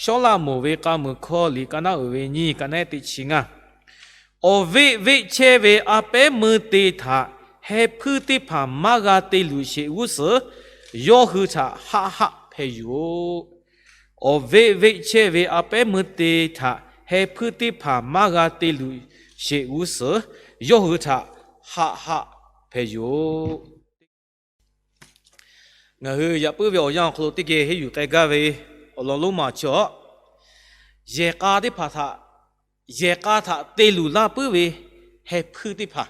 Shawˉlaꞈmonˍ ve k'a muiˬ hkawˇ liꞈ ka naˉ uiˍ ve nyiˇ, ka naˉ teˇ chi ngaˇ. Awˬ veˆ veˆ chehˇ ve a pehˉ meuˇ te htaꞈ heh hpuiˇ teˇ hpaˍ maˇ g'a te luˬ sheˍ g'uˇ suhˍ, yawˇ hui htaꞈ haˆ haˆ hpeh yuˬ-oꞈ. Awˬ veˆ veˆ chehˇ ve a pehˉ meuˇ te htaꞈ heh hpuiˇ teˇ hpaˍ maˇ g'a te luˬ sheˍ g'uˇ suhˍ, yawˇ hui htaꞈ haˆ haˆ hpeh yuˬ-oꞈ. Ngaˬ hui yaꞈ puiˉ ve awˬ yanˇ awˬ hk'aw lo teˇ geh henˇ yuˬ k'ai gaˇ ve awˬ lawn lonˉ ma chi-awˬ, yehˬ k'a teˇ hpaˍ htaꞈ, yehˬ k'a htaꞈ te luˬ laˇ puiˉ ve heh hpuiˇ teˇ hpaˍ,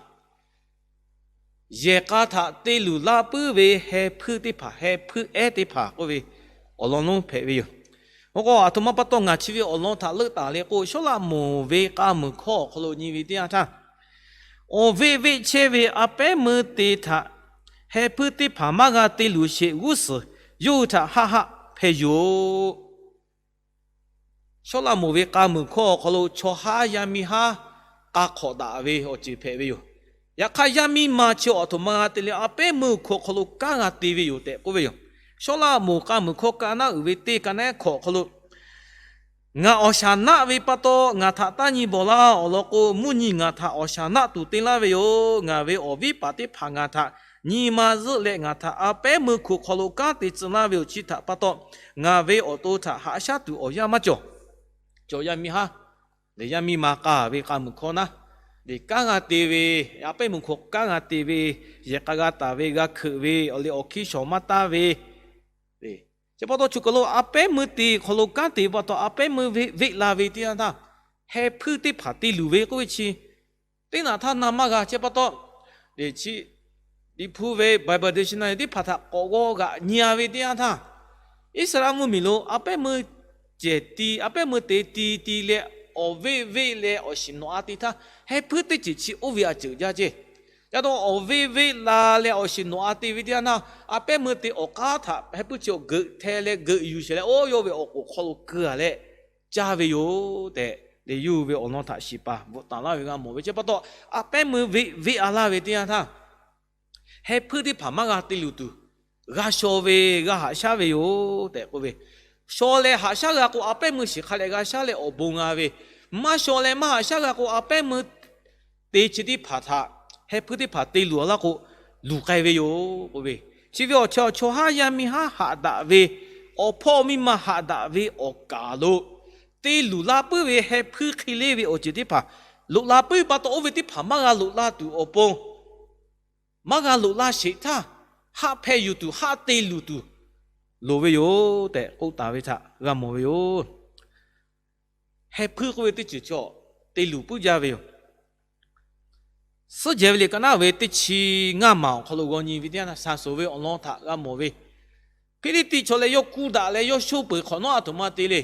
yehˬ k'a htaꞈ te luˬ laˇ puiˉ ve heh hpuiˇ teˇ hpaˍ, heh hpuiˇ ehˉ teˇ hpaˍ k'oˆ ve awˬ lawn lonˉ hpehꞈ ve yoˬ. Oˇ k'o, aˬ htoꞈ ma pa taw ngaˬ chi ve awˬ lawn htaꞈ leuˆ taˍ le k'o, Shawˉlaꞈmonˍ ve k'a muiˬ hkawˇ awˬ hk'aw lo nyi ve teˇ yanˇ htaˇ, awˬ veˆ veˆ chehˇ ve a pehˉ meuˇ te htaꞈ heh hpuiˇ teˇ hpaˍ maˇ g'a te luˬ sheˍ g'uˇ suhˍ, yawˇ hui htaꞈ haˆ haˆ hpeh yuˬ-oꞈ. Shawˉlaꞈmonˍ ve k'a muiˬ hkawˇ awˬ hk'aw lo chaw haˉ yaˇ miˇ haˉ k'a hk'awꞈ daꞈ ve awˬ ceuˬ hpehꞈ ve yoˬ. Yaꞈ hk'aˇ, yaˇ miˇ ma chi awˬ htoꞈ ma g'a te le, a pehˉ meuˇ hkawꞈ hk'aw lo kanˉ g'a te ve yoˬ tehꞈ k'oˆ ve yoˬ. Shawˉlaꞈmonˍ k'a muiˬ hkawˇ ka naˉ uiˍ ve teˇ, ka naˉ hkawꞈ hk'aw lo, Ngaˬ awˬ shaˍ naˆ ve pa taw ngaˬ htaꞈ taˇ nyi bawˬ laˇ. Awˬ lawn k'o, mvuhˇ nyi ngaˬ htaꞈ awˬ shaˍ naˆ tuˬ te laˇ ve yoˬ. Ngaˬ ve awˬ viˉ paˍ teˇ hpaˍ ngaˬ htaꞈ nyi ma zuhˆ leh, ngaˬ htaꞈ a pehˉ meuˇ hkoꞈ hk'aw lo kanˉ te tcuh laˇ ve awˬ chi htaꞈ pa taw, ngaˬ ve awˬ to htaꞈ haꞈ shaˉ tuˬ awˬ yanˇ maˇ cawˬ. Cawˬ yaˇ miˇ haˉ, yaˇ miˇ ma k'a ve k'a muiˬ hkawˇ naˉ, kanˉ g'a te ve, a pehˉ meuˇ hkoꞈ kanˉ g'a te ve, yehˬ k'a g'a taˍ ve, g'a hkeuꞈ ve, awˬ liꞈ awˬ hkiˇ shawˍ maˇ taˇ ve, chi pa taw choˬ kaˬ lo a pehˉ meuˇ te hk'aw lo kanˉ te pa taw, a pehˉ meuˇ veˆ la ve teˇ yanˇ htaˇ, heh hpuiˇ teˇ hpaˍ te luˬ ve k'oˆ ve chi, teˇ naꞈ htaˇ na maˇ g'a. Chi pa taw, chi, Liꞈ hpu ve Bible dictionary teˇ hpaˍ htaꞈ k'awꞈ g'awˇ g'aꞈ nyi-a ve teˇ yanˇ htaˇ, Iˉsaˍreˍlaˆ mvuhˇmiˬ lo a pehˉ meuˇ cehˬ ti, a pehˉ meuˇ te ti ti leh, awˬ veˆ veˆ leh awˬ shiˍ nawꞈ a te htaˇ, heh hpuiˇ teˇ ceuˬ chi oˇ ve a ceuˬ jaˇ ceˇ. Ca taw awˬ veˆ veˆ la leh awˬ shiˍ nawꞈ a te ve teˇ yanˇ htaˇ, a pehˉ meuˇ te awˬ k'aˉ htaꞈ heh hpuiˇ chi awˬ geuꞈ hteh leh geuꞈ yuˬ sheˍ leh, oˇ yawˇ ve awˬ k'oˍ hk'aw lo keu-a leh caˇ ve yoˬ tehꞈ, liꞈ yuˇ ve awˬ lawn htaꞈ shiˍ paˍ bvuhꞈ taˍ laˇ ve g'a mawˬ ve. Chi pa taw, a pehˉ meuˇ veˆ veˆ-a laˇ ve teˇ yanˇ htaˇ, heh hpuiˇ teˇ hpaˍ maˇ g'a te luˬ tuˬ, g'a shaw ve, g'a haꞈ shaˉ ve yoˬ tehꞈ k'oˆ ve. Shaw leh haꞈ shaˉ g'a k'o, a pehˉ meuˇ shiˍ hk'a leh g'a shaˉ leh awˬ bon g'a ve. Maˇ shaw leh maˇ haꞈ shaˉ g'a k'o, a pehˉ meuˇ te chi teˇ hpaˍ htaꞈ, heh hpuiˇ teˇ hpaˍ te luˬ-a laˇ k'o, luˬ k'ai ve yoˬ k'oˆ ve. Chi ve awˬ chawˇ, chaw haˉ yaˇ miˇ haˉ haꞈ daꞈ ve, awˬ hpawˇ miˇ ma haꞈ daꞈ ve awˬ kaˍ lo te luˬ la puiˉ ve heh hpuiˇ hk'e le ve awˬ ceuˬ teˇ hpaˍ loꞈ la puiˉ pa taw, oˇ ve teˇ hpaˍ maˇ g'a loꞈ la tuˬ awˬ pon, maˇ g'a loꞈ la sheˍ htaˇ, haˆ hpeh yuˬ tuˬ, haˆ te luˬ tuˬ loˍ ve yoˬ tehꞈ k'oˆ taˍ ve htaꞈ g'a mawˬ ve yoˬ. Heh hpuiˇ k'oˆ ve teˇ ceuˬ chaw te luˬ puiˉ jaˇ ve yoˬ. Suhˉ jehˬ ve liꞈ ka naˉ ve teˇ chi ngaˇ maˬ awˬ hk'aw lo g'aw nyi ve teˇ yanˇ htaˇ, shaˍ soˍ ve awˬ lawn htaꞈ g'a mawˬ ve, Hpiˇliˇtiˆ chaw leh yawˇ kuˇ daꞈ leh yawˇ shoˉ peuˬ hk'awꞈ nawˉ, aˬ htoꞈ ma te le.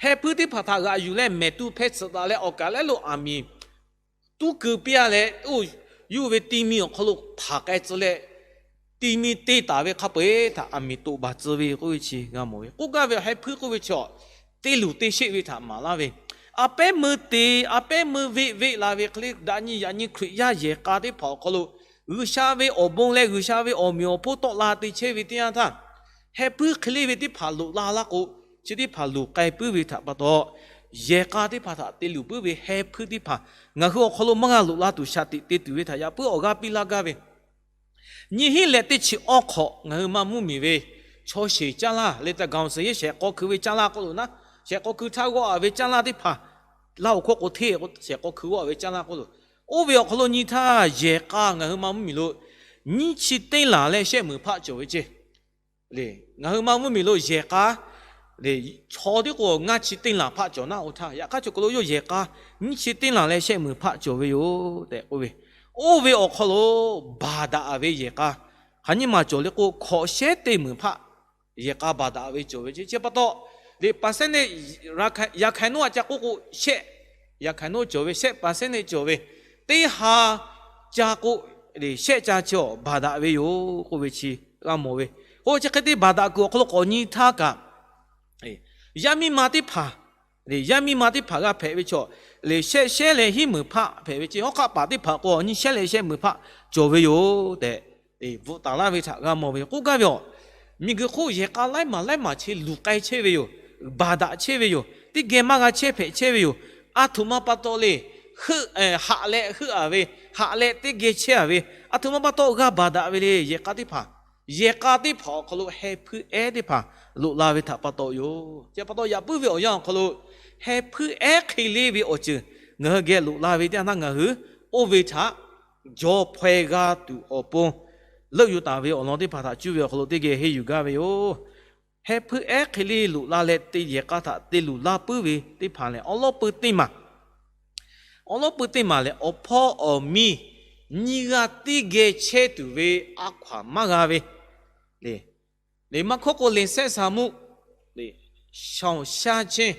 Heh hpuiˇ teˇ hpaˍ htaꞈ g'aꞈ yuˬ leh mehˍ tuˇ hpeh tsuhꞈ taˍ leh, awˬ kaˍ lehˉ lo aˬ miˍ tuˉ keu piˇ-a leh, oˇ yuˇ ve ti mi awˬ hk'aw lo hpanˍ k'ai tcuh leh, ti mi te taˍ ve hk'a peu-eˬ htaꞈ aˬ miˍ toꞈ baˬ tcuh ve k'oˆ ve chi g'a mawˬ ve. K'oˆ gaˇ ve, heh hpuiˇ k'oˆ ve chaw te luˬ te sheˆ ve htaꞈ maˍ laˇ ve, a pehˉ meuˇ te, a pehˉ meuˇ veˆ veˆ la ve hk'e le, daꞈ nyi yaꞈ nyi Hkriꞈ yaˇ yehˬ k'a teˇ hpaˍ awˬ hk'aw lo G'uiˬsha ve awˬ bon leh G'uiˬsha ve awˬ meꞈ awˬ hponˇ tawˆ la te chehˇ ve teˇ yanˇ htaˇ, heh hpuiˇ hk'e le ve teˇ hpaˍ loꞈ la laˇ k'o, chi teˇ hpaˍ loˍ k'ai puiˉ ve htaꞈ pa taw, yehˬ k'a teˇ hpaˍ htaꞈ te luˬ puiˉ ve heh hpuiˇ teˇ hpaˍ ngaˬ hui awˬ hk'aw lo maˇ g'a loꞈ la tuˬ shaˍ tiꞈ te tuˬ ve htaꞈ yaꞈ puiˉ awˬ g'aˇ piˇ laˇ gaˇ ve, nyiˇ hinˉ leh teˇ chi awˬ hk'awꞈ ngaˬ hui maˇ mvuhˇmiˬ ve chaw sheˍ caˇ laˇ leh ta gaˬ-oˬ suhˍ yehˇ shehˍ k'aw hkui ve caˇ laˇ k'oˆ lo naˉ, shehˍ k'aw hkui htaˇ g'awˇ-a ve caˇ laˇ teˇ hpaˍ, laˇ-oˬ hkawˇ k'o hteˇ shehˍ k'aw hkui g'awˇ-a ve caˇ laˇ k'oˆ lo, oˇ ve awˬ hk'aw lo nyi htaˇ yehˬ k'a ngaˬ hui maˇ mvuhˇmiˬ lo nyiˇ chi teˇ laˬ leh shehˆ meunˍ hpaˆ cawˬ ve ceˇ. Ngaˬ hui maˇ mvuhˇmiˬ lo yehˬ k'a chaw tiˉ k'o ngaˇ chi teˇ laˬ hpaˆ cawˬ naˉ, oˇ htaˇ yaꞈ hk'aˇ chaw k'o lo yawˇ yehˬ k'a nyiˇ chi teˇ laˬ leh shehˆ meunˍ hpaˆ cawˬ ve yoˬ tehꞈ k'oˆ ve. Oˇ ve awˬ hk'aw lo baˬ daꞈ ve yehˬ k'a hk'aˬ nyiˇ maˬ cawˬ le k'o, hkawꞈ shehˉ teˇ meunˍ hpaˆ yehˬ k'a baˬ daꞈ ve cawˬ ve ceˇ. Chi pa taw, liꞈ pa sehˉ neˆ, yaꞈ hk'aˇ naˉ a ca k'oˆ k'o shehˆ, yaꞈ hk'aˇ naˉ cawˬ ve shehˆ pa sehˉ neˆ cawˬ ve, teˇ ha ca k'o, shehˆ ca chi awˬ baˬ daꞈ ve yoˬ k'oˆ ve chi g'a mawˬ ve. K'o chi hk'e te baˬ daꞈ kuiˬ awˬ hk'aw lo k'awꞈ nyi htaˇ kaꞈ, yaˇ miˇ ma teˇ hpaˍ, yaˇ miˇ ma teˇ hpaˍ g'a hpehꞈ ve chaw, shehˆ shehˉ leh hiˉ meunˍ hpaˆ hpehꞈ ve ceˇ. Hawˉ hk'aˆ paˍ teˇ hpaˍ k'o nyiˇ shehˉ leh shehˆ meunˍ hpaˆ cawˬ ve yoˬ tehꞈ bvuhꞈ taˍ laˇ ve htaꞈ g'a mawˬ ve. K'oˆ gaˇ ve, aˬ, miˬguiˬ hk'oˆ yehˬ k'a laiˉ maˬ laiˉ maˬ chi luˬ k'ai chehˇ ve yoˬ. baˬ daꞈ chehˇ ve yoˬ. Teˇ geh maˇ g'a chehˇ hpehꞈ chehˇ ve yoˬ. Aˬ htoꞈ ma pa taw le, heuˆ, haꞈ leh heuˆ-a ve, haꞈ leh teˇ geh chehˇ-a ve, aˬ htoꞈ ma pa taw g'a baˬ daꞈ ve le. Yehˬ k'a teˇ hpaˍ, yehˬ k'a teˇ hpaˍ awˬ hk'aw lo heh hpuiˇ ehˉ teˇ hpaˍ loꞈ la ve htaꞈ pa taw yoˬ. Chi pa taw yaꞈ puiˉ ve awˬ yanˇ awˬ hk'aw lo heh hpuiˇ ehˉ hk'e le ve awˬ ceuˬ ngaˬ hui geh loꞈ la ve teˇ yanˇ htaˇ ngaˬ hui oˇ ve htaꞈ jaw hpaw-e g'a tuˬ awˬ pon leuˆ yuˬ taˍ ve awˬ lawn teˇ hpaˍ htaꞈ cuˇ ve awˬ hk'aw lo teˇ geh henˇ yuˬ gaˇ ve yoˬ. Heh hpuiˇ ehˉ hk'e le loꞈ la leh te yehˬ k'a htaꞈ te luˬ laˇ puiˉ ve teˇ hpaˍ lehˬ, awˉ lawˉ pui teˇ maˬ, awˉ lawˉ pui teˇ maˬ lehˬ, awˬ hpawˇ awˬ miˇ nyiˇ g'aˇ teˇ geh chehˇ tuˬ ve a hkaw-anˬ maˇ g'a ve le. Maˇ hkawˇ k'o, leˬ sehˆ saˍ muˆ, shaˍ sha chehˇ,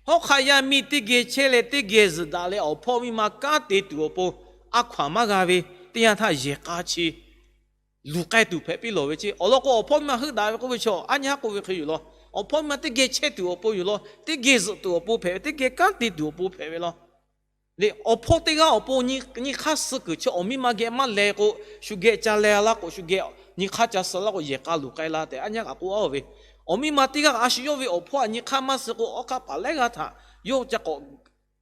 hawˉ hk'aˆ yaˇ miˇ teˇ geh chehˇ leh teˇ geh zuhꞈ daꞈ leh awˬ hpawˇ miˇ ma kanˉ te tuˬ awˬ pon a hkaw-anˬ maˇ g'a ve teˇ yanˇ htaˇ, yehˬ k'a chi luˬ k'ai tuˬ hpehꞈ piˇ lawˬ ve ceˇ. Awˬ lawn k'o, awˬ hpawˇ miˇ ma heuˆ daꞈ ve k'oˆ ve chaw aˉ nyi haˉ k'oˆ ve hk'e yoˬ law. Awˬ hpawˇ miˇ ma teˇ geh chehˇ tuˬ awˬ pon yoˬ law. Teˇ geh zuhꞈ tuˬ awˬ pon hpehꞈ ve, teˇ geh kanˉ te tuˬ awˬ pon hpehꞈ ve law. Leh awˬ hpawˇ teˇ g'aˇ awˬ pon nyi hk'aˇ suh kuiˬ chi awˬ miˇ ma geh maˇ leh k'o, shu geh ca leh laˇ k'o, shu geh nyi hk'aˇ ca suh laˇ k'o, yehˬ k'a luˬ k'ai la tehꞈ aˉ nyi haˉ k'oˆ-a ve. Awˬ miˇ ma teˇ g'aˇ a shu yawˇ ve awˬ hpawˇ htaꞈ nyi hk'aˇ maˇ suh k'o, awˉ hk'aˆ paˍ laiˉ g'aˇ htaꞈ yawˇ ca k'awꞈ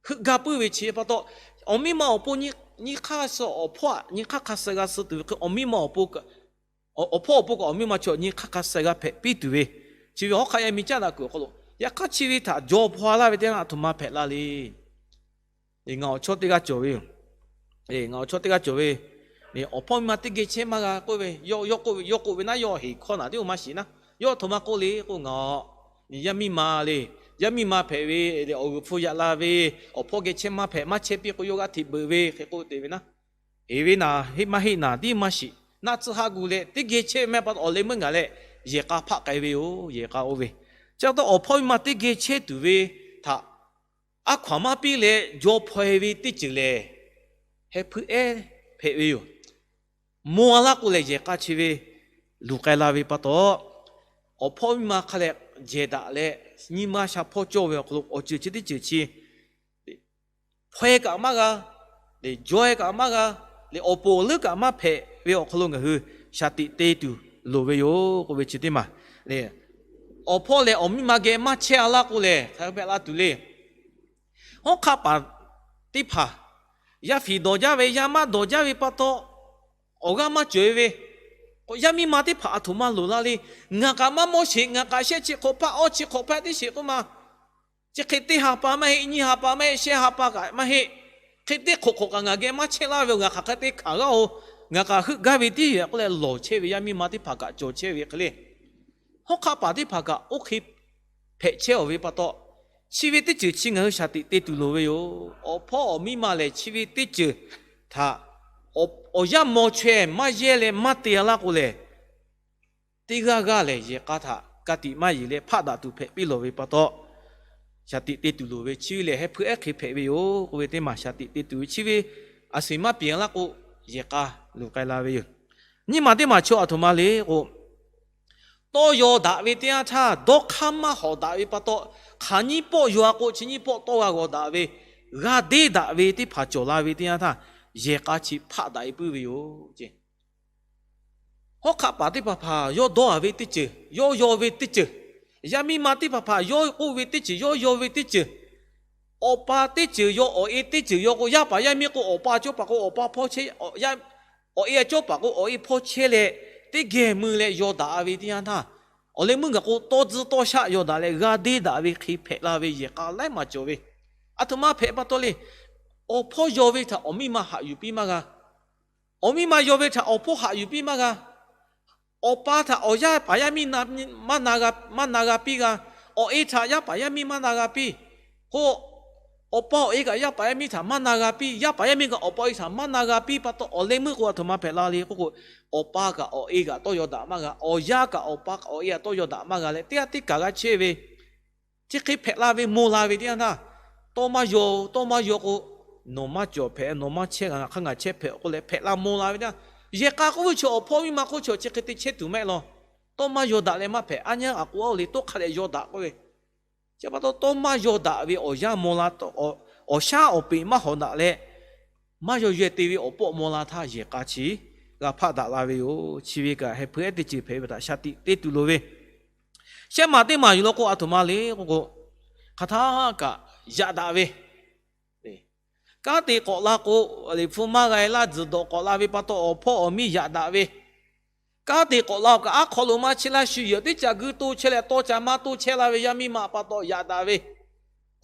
heuˆ gaˇ puiˉ ve chi pa taw, awˬ miˇ ma awˬ pon nyi hk'aˇ suh, awˬ hpawˇ htaꞈ nyi hk'aˇ hk'a suh g'a suh tuˬ ve hk'e, awˬ miˇ ma awˬ pon, awˬ hpawˇ awˬ pon kaꞈ awˬ miˇ ma chaw nyi hk'aˇ hk'a suh g'a hpehꞈ piˇ tuˬ ve, chi ve hawˉ hk'aˆ yaˇ miˇ caˉ daꞈ kuiˬ awˬ hk'aw lo, yaꞈ hk'aˇ chi ve htaꞈ jaw hpaw laˇ ve teˇ yanˇ aˬ htoꞈ ma hpehꞈ la le. Ngaˬ awˬ chawˇ teˇ g'aˇ cawˬ ve yoˬ. Ngaˬ awˬ chawˇ teˇ g'aˇ cawˬ ve, awˬ hpawˇ miˇ ma teˇ geh chehˇ maˇ g'a k'oˆ ve, yawˇ k'oˆ ve, yawˇ k'oˆ ve naˉ, yawˇ heˍ hkawˇ naˬ teˇ oˇ maˇ shiˍ naˉ. Yawˇ aˬ htoꞈ ma k'oˆ le k'o, ngaˬ yaˇ miˇ ma le, yaˇ miˇ ma hpehꞈ ve, awˬ g'uiˬ hpu yaꞈ la ve, awˬ hpawˇ geh chehˇ maˇ hpehꞈ, maˇ chehˇ piˇ k'o yawˇ g'a hteꞈ beuꞈ ve hk'e k'oˆ te ve naˉ. Heˍ ve naˬ, heˆ maˇ heˆ naˬ tiˉ maˇ shiˍ. Naˆ tcuhˇ haˆ gu leh teˇ geh chehˇ ve maˇ pa taw, awˬ leh meuˇ ngaˬ leh yehˬ k'a hpaˆ k'ai ve yoˬ. Yehˬ k'a oˇ ve, chi pa taw awˬ hpawˇ miˇ ma teˇ geh chehˇ tuˬ ve htaꞈ a hkaw-anˬ maˇ piˇ leh jaw hpaw-e ve teˇ ceuˬ lehˬ, heh hpuiˇ ehˉ hpehꞈ ve yoˬ. Maw-a laˇ k'o lehˬ, yehˬ k'a chi ve luˬ k'ai la ve pa taw, awˬ hpawˇ miˇ ma hk'a leh jehˬ daꞈ leh nyi ma sha hpawˇ cawˇ ve awˬ hk'aw lo awˬ ceuˬ chi teˇ ceuˬ chi hpaw-e kaꞈ maˇ g'a, jaw-e kaꞈ maˇ g'a, leh awˬ pon awˬ leuˉ kaꞈ maˇ hpehꞈ ve awˬ hk'aw lo ngaˬ hui shaˍ tiꞈ te tuˬ loˍ ve yoˬ k'oˆ ve chi teˇ maˬ. Awˬ hpawˇ lehˬ awˬ miˇ ma geh maˇ chehˇ-a laˇ k'o lehˬ, hk'aˬ hk'e hpehꞈ la tuˬ le. Hawˉ hk'aˆ paˍ teˇ hpaˍ yaˇ fiˍ dawˬ jaˇ ve, yaˇ maˇ dawˬ jaˇ ve pa taw, awˬ g'aˇ maˇ cawˬ-e ve, k'o yaˇ miˇ ma teˇ hpaˍ aˬ htoꞈ ma loˍ la le. Ngaˬ kaꞈ maˇ mawˇ sheˍ, ngaˬ kaꞈ shehˆ chi hk'awꞈ hpaˇ awˇ chi hk'awꞈ hpaˇ teˇ sheˍ k'oˆ ma. Chi hk'e teˇ ha pa maˇ heˆ, nyiˇ ha pa maˇ heˆ, shehˆ ha pa kaꞈ maˇ heˆ. Hk'e teˇ hk'awꞈ hk'awꞈ kaꞈ ngaˬ geh maˇ chehˇ laˇ ve, ngaˬ hk'aˬ hk'e te hkanˍ g'a-oˬ, ngaˬ kaꞈ heuˆ gaˇ ve tiˉ yoˬ k'oˆ leh lawˬ chehˇ ve yaˇ miˇ ma teˇ hpaˍ kaꞈ cawˬ chehˇ ve hk'e le. Hawˉ hk'aˆ paˍ teˇ hpaˍ kaꞈ oˇ hk'e hpehꞈ chehˇ-a ve pa taw, chi ve teˇ ceuˬ chi ngaˬ hui shaˍ tiꞈ te tuˬ loˍ ve yoˬ. Awˬ hpawˇ awˬ miˇ ma lehˬ chi ve teˇ ceuˬ htaꞈ awˬ yanˇ maw chaweh maˇ yehˇ leh maˇ te-a laˇ k'o lehˬ, teˇ g'aˇ g'aˇ lehˬ yehˬ k'a htaꞈ ka tiꞈ maˇ yeˬ leh hpaˆ daꞈ tuˬ hpehꞈ piˇ lawˬ ve pa taw, shaˍ tiꞈ te tuˬ loˍ ve chi ve lehˬ, heh hpuiˇ ehˉ hk'e hpehꞈ ve yoˬ k'oˆ ve teˇ maˬ shaˍ tiꞈ te tuˬ ve chi ve, a suhˍ maˇ piˍ-a laˇ k'o, yehˬ k'a luˬ k'ai la ve yoˬ. Nyiˇ maˬ teˇ maˬ chaw aˬ htoꞈ ma le k'o, tawˇ yaw daꞈ ve teˇ yanˇ htaˇ dawˇ hk'aˇ maˇ hawꞈ daꞈ ve pa taw, hk'aˬ nyiˇ pawˆ yaw-a k'o chi nyiˇ pawˆ tawˇ g'a g'aw daꞈ ve, g'a deˇ daꞈ ve teˇ hpaˍ cawˬ la ve teˇ yanˇ htaˇ, yehˬ k'a chi hpaˆ daꞈ-e puiˉ ve yoˬ. Hawˉ hk'aˆ paˍ teˇ hpaˍ hpaˍ yawˇ dawˇ-a ve teˇ ceuˬ, yawˇ yaw ve teˇ ceuˬ, yaˇ miˇ ma teˇ hpaˍ hpaˍ yawˇ k'oˆ ve teˇ ceuˬ, yawˇ yaw ve teˇ ceuˬ, awˬ pa teˇ ceuˬ yaw, awˬ e teˇ ceuˬ yaw k'o, yaˇ paˍ yaˇ miˇ k'o awˬ pa cawˇ paˍ k'o awˬ pa hpawˇ chehˇ, awˬ e cawˇ paˍ k'o awˬ e hpawˇ chehˇ leh, teˇ geh mui leh yaw daꞈ ve teˇ yanˇ htaˇ, awˬ leh meuˇ gaˬ k'o tawˇ tzuhˇ tawˇ shaˆ yaw daꞈ leh g'a deˇ daꞈ ve hk'e hpehꞈ la ve yehˬ k'a laiˉ maˬ cawˬ ve, aˬ htoꞈ ma hpehꞈ pa taw le. Awˬ hpawˇ yaw ve htaꞈ awˬ miˇ ma haꞈ yuˬ piˇ maˇ g'a. Awˬ miˇ ma yaw ve htaꞈ awˬ hpawˇ haꞈ yuˬ piˇ maˇ g'a. Awˬ pa htaꞈ awˬ yaˇ paˍ yaˇ miˇ maˇ na g'a piˇ g'a. Awˬ e htaꞈ yaˇ paˍ yaˇ miˇ maˇ na g'a piˇ. K'o, awˬ pa awˬ e kaꞈ yaˇ paˍ yaˇ miˇ htaꞈ maˇ na g'a piˇ. Yaˇ paˍ yaˇ miˇ kaꞈ awˬ pa awˬ e htaꞈ maˇ na g'a piˇ pa taw, awˬ leh meuˇ k'o aˬ htoꞈ ma hpehꞈ la le k'oˆ k'o, awˬ pa kaꞈ awˬ e kaꞈ tawˇ yaw daꞈ maˇ g'a. Awˬ yaˇ kaꞈ awˬ pa kaꞈ awˬ e kaꞈ tawˇ yaw daꞈ maˇ g'a leh, teˇ g'aˇ teˇ kaˬ g'a chehˇ ve chi hk'e hpehꞈ la ve maw la ve teˇ yanˇ htaˇ, tawˇ maˇ yaw, tawˇ maˇ yaw k'o, nawˬ maˇ cawˬ hpehꞈ, nawˬ maˇ chehˇ, ngaˬ hk'aˇ ngaˬ chehˇ hpehꞈ k'oˆ leh hpehꞈ la maw la ve teˇ yanˇ, yehˬ k'a k'oˆ ve chaw awˬ hpawˇ miˇ ma k'oˆ chaw chi hk'e te chehˇ tuˬ maˇ heˆ law. Tawˇ maˇ yaw daꞈ leh maˇ hpehꞈ, aˉ nyi aꞈ k'o-a le, tawˇ hk'a dehꞈ yaw daꞈ k'oˆ ve. Chi pa taw tawˇ maˇ yaw daꞈ ve awˬ yanˇ maw la, awˬ shaˉ awˬ peꞈ maˇ hawꞈ daꞈ leh, maˇ yaw yehˬ te ve awˬ pawˆ maw la htaˇ yehˬ k'a chi g'a hpaˆ daꞈ la ve yoˬ. Chi ve kaꞈ heh hpui ehˉ teˇ ceuˬ hpehꞈ ve htaꞈ shaˍ tiꞈ te tuˬ loˍ ve, Shehˆ maˬ teˇ maˬ yuˬ law k'o, aˬ htoꞈ ma le k'oˆ k'o, hk'aˬ htaˇ kaꞈ yaꞈ daꞈ ve, kanˉ te k'awꞈ la k'o, liꞈ hpu maˇ g'a e laˇ, tzuhˬ dawꞈ k'awꞈ la ve pa taw, awˬ hpawˇ awˬ miˇ yaꞈ daꞈ ve, kanˉ te k'awꞈ la-oˬ kaꞈ, aˉ hk'aw lo maˇ chehˇ laˇ, shu yehˬ teˇ caꞈ guiˇ toˇ chehˇ leh tawˇ ca maˇ toˇ chehˇ laˇ ve yaˇ miˇ ma pa taw yaꞈ daꞈ ve,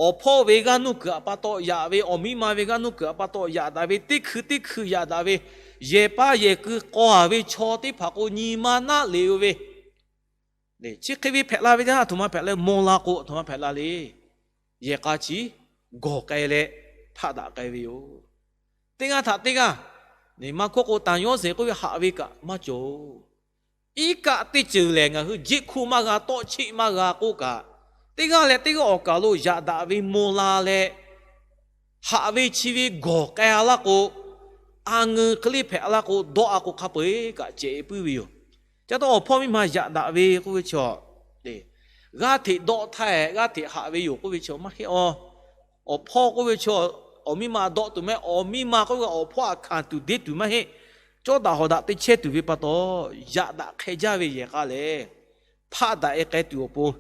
awˬ hpawˇ ve g'aˇ nuˇ kuiˬ aꞈ pa taw yaꞈ ve, awˬ miˇ ma ve g'aˇ nuˇ kuiˬ aꞈ pa taw yaꞈ daꞈ ve, teˇ hkui teˇ hkui yaꞈ daꞈ ve, yehˬ pa yehˬ keu k'aw-a ve chaw teˇ hpaˍ k'o nyi ma naˆ le-o ve, chi hk'e ve hpehꞈ la ve teˇ yanˇ, aˬ htoꞈ ma hpehꞈ leh maw la k'o, aˬ htoꞈ ma hpehꞈ la le. Yehˬ k'a chi gawˬ k'ai leh hpaˆ daꞈ k'ai ve yoˬ. Teˇ g'aˇ htaꞈ teˇ g'aˇ, maˇ k'oˆ k'o, taˍ yawˇ zeˬ k'oˆ ve haꞈ ve kaꞈ maˇ cawˬ-oˬ. Iˉ kaˆ teˇ ceuˬ lehˬ, ngaˬ hui jeˆ hkuˇ maˇ g'a, tawˆ cheˆ maˇ g'a k'oˆ kaꞈ, teˇ g'aˇ leh teˇ g'aˇ awˬ kaˬ lo yaꞈ daꞈ ve maw la leh, haꞈ ve chi ve gawˬ k'ai-a laˇ k'o, a ngeu hk'e le hpehꞈ-a laˇ k'o, dawˆ-a k'o hk'a peu-eˬ kaꞈ cehꞈ puiˉ ve yoˬ. Ca taw awˬ hpawˇ miˇ ma yaꞈ daꞈ ve k'oˆ ve chaw, g'aˇ hteꞈ dawˆ htaˇ g'aˇ hteꞈ haꞈ ve yoˬ k'oˆ ve chaw maˇ heˆ-oˬ. Awˬ hpawˇ k'oˆ ve chaw, awˬ miˇ ma dawˆ tuˬ maˇ heˆ, awˬ miˇ ma k'oˆ ve awˬ hpawˇ aꞈ hkanˍ tuˬ deˇ tuˬ maˇ heˆ. Cawˇ daꞈ hawˍ daꞈ te chehˇ tuˬ ve pa taw, yaꞈ daꞈ hk'e jaˇ ve yehˬ k'a lehˬ, hpaˆ daꞈ-e k'ai tuˬ awˬ pon,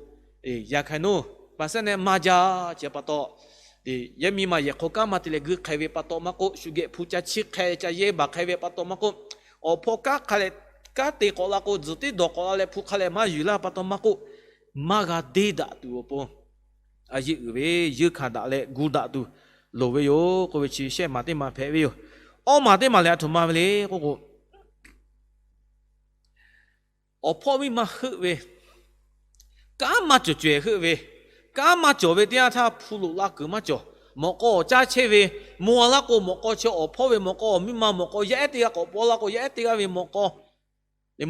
yaꞈ hk'aˇ naˇ, pa sehˉ neh maˇ jaˇ ce pa taw, yaˇ miˇ ma yehˬ hk'aw kanˉ maˇ te leh gui hk'e ve pa taw maˇ k'oˆ, shu geh hpu ca chiˇ hk'e ca yehˇ baˬ hk'e ve pa taw maˇ k'oˆ, awˬ hpawˇ kanˉ hk'a leh, kanˉ te k'awꞈ la k'o, tzuhˬ tiˉ dawˬ k'awꞈ la leh hpu hk'a leh maˇ yuˬ laˇ pa taw maˇ k'oˆ, maˇ g'a deˇ daꞈ tuˬ awˬ pon, a yeˇ uiˍ ve yeunˇ hkanˍ daꞈ leh gu daꞈ tuˬ loˍ ve yoˬ k'oˆ ve chi shehˆ maˬ teˇ maˬ hpehꞈ ve yoˬ. Awˇ maˬ teˇ maˬ lehˬ, aˬ htoꞈ ma ve le k'oˆ k'o, awˬ hpawˇ miˇ ma heuˆ ve, kanˉ maˇ cawˬ cawehˬ heuˆ ve, kanˉ maˇ cawˬ ve teˇ yanˇ htaˇ hpu loꞈ la kuiˬ maˇ cawˬ. Mawꞈ k'aw awˬ caˇ chehˇ ve, maw-a laˇ k'o, mawꞈ k'aw chi awˬ hpawˇ ve mawꞈ k'aw, awˬ miˇ ma mawꞈ k'aw, yaˇ ehˉ teˇ g'aˇ k'awꞈ paw laˇ k'o, yaˇ ehˉ teˇ g'aˇ ve mawꞈ k'aw,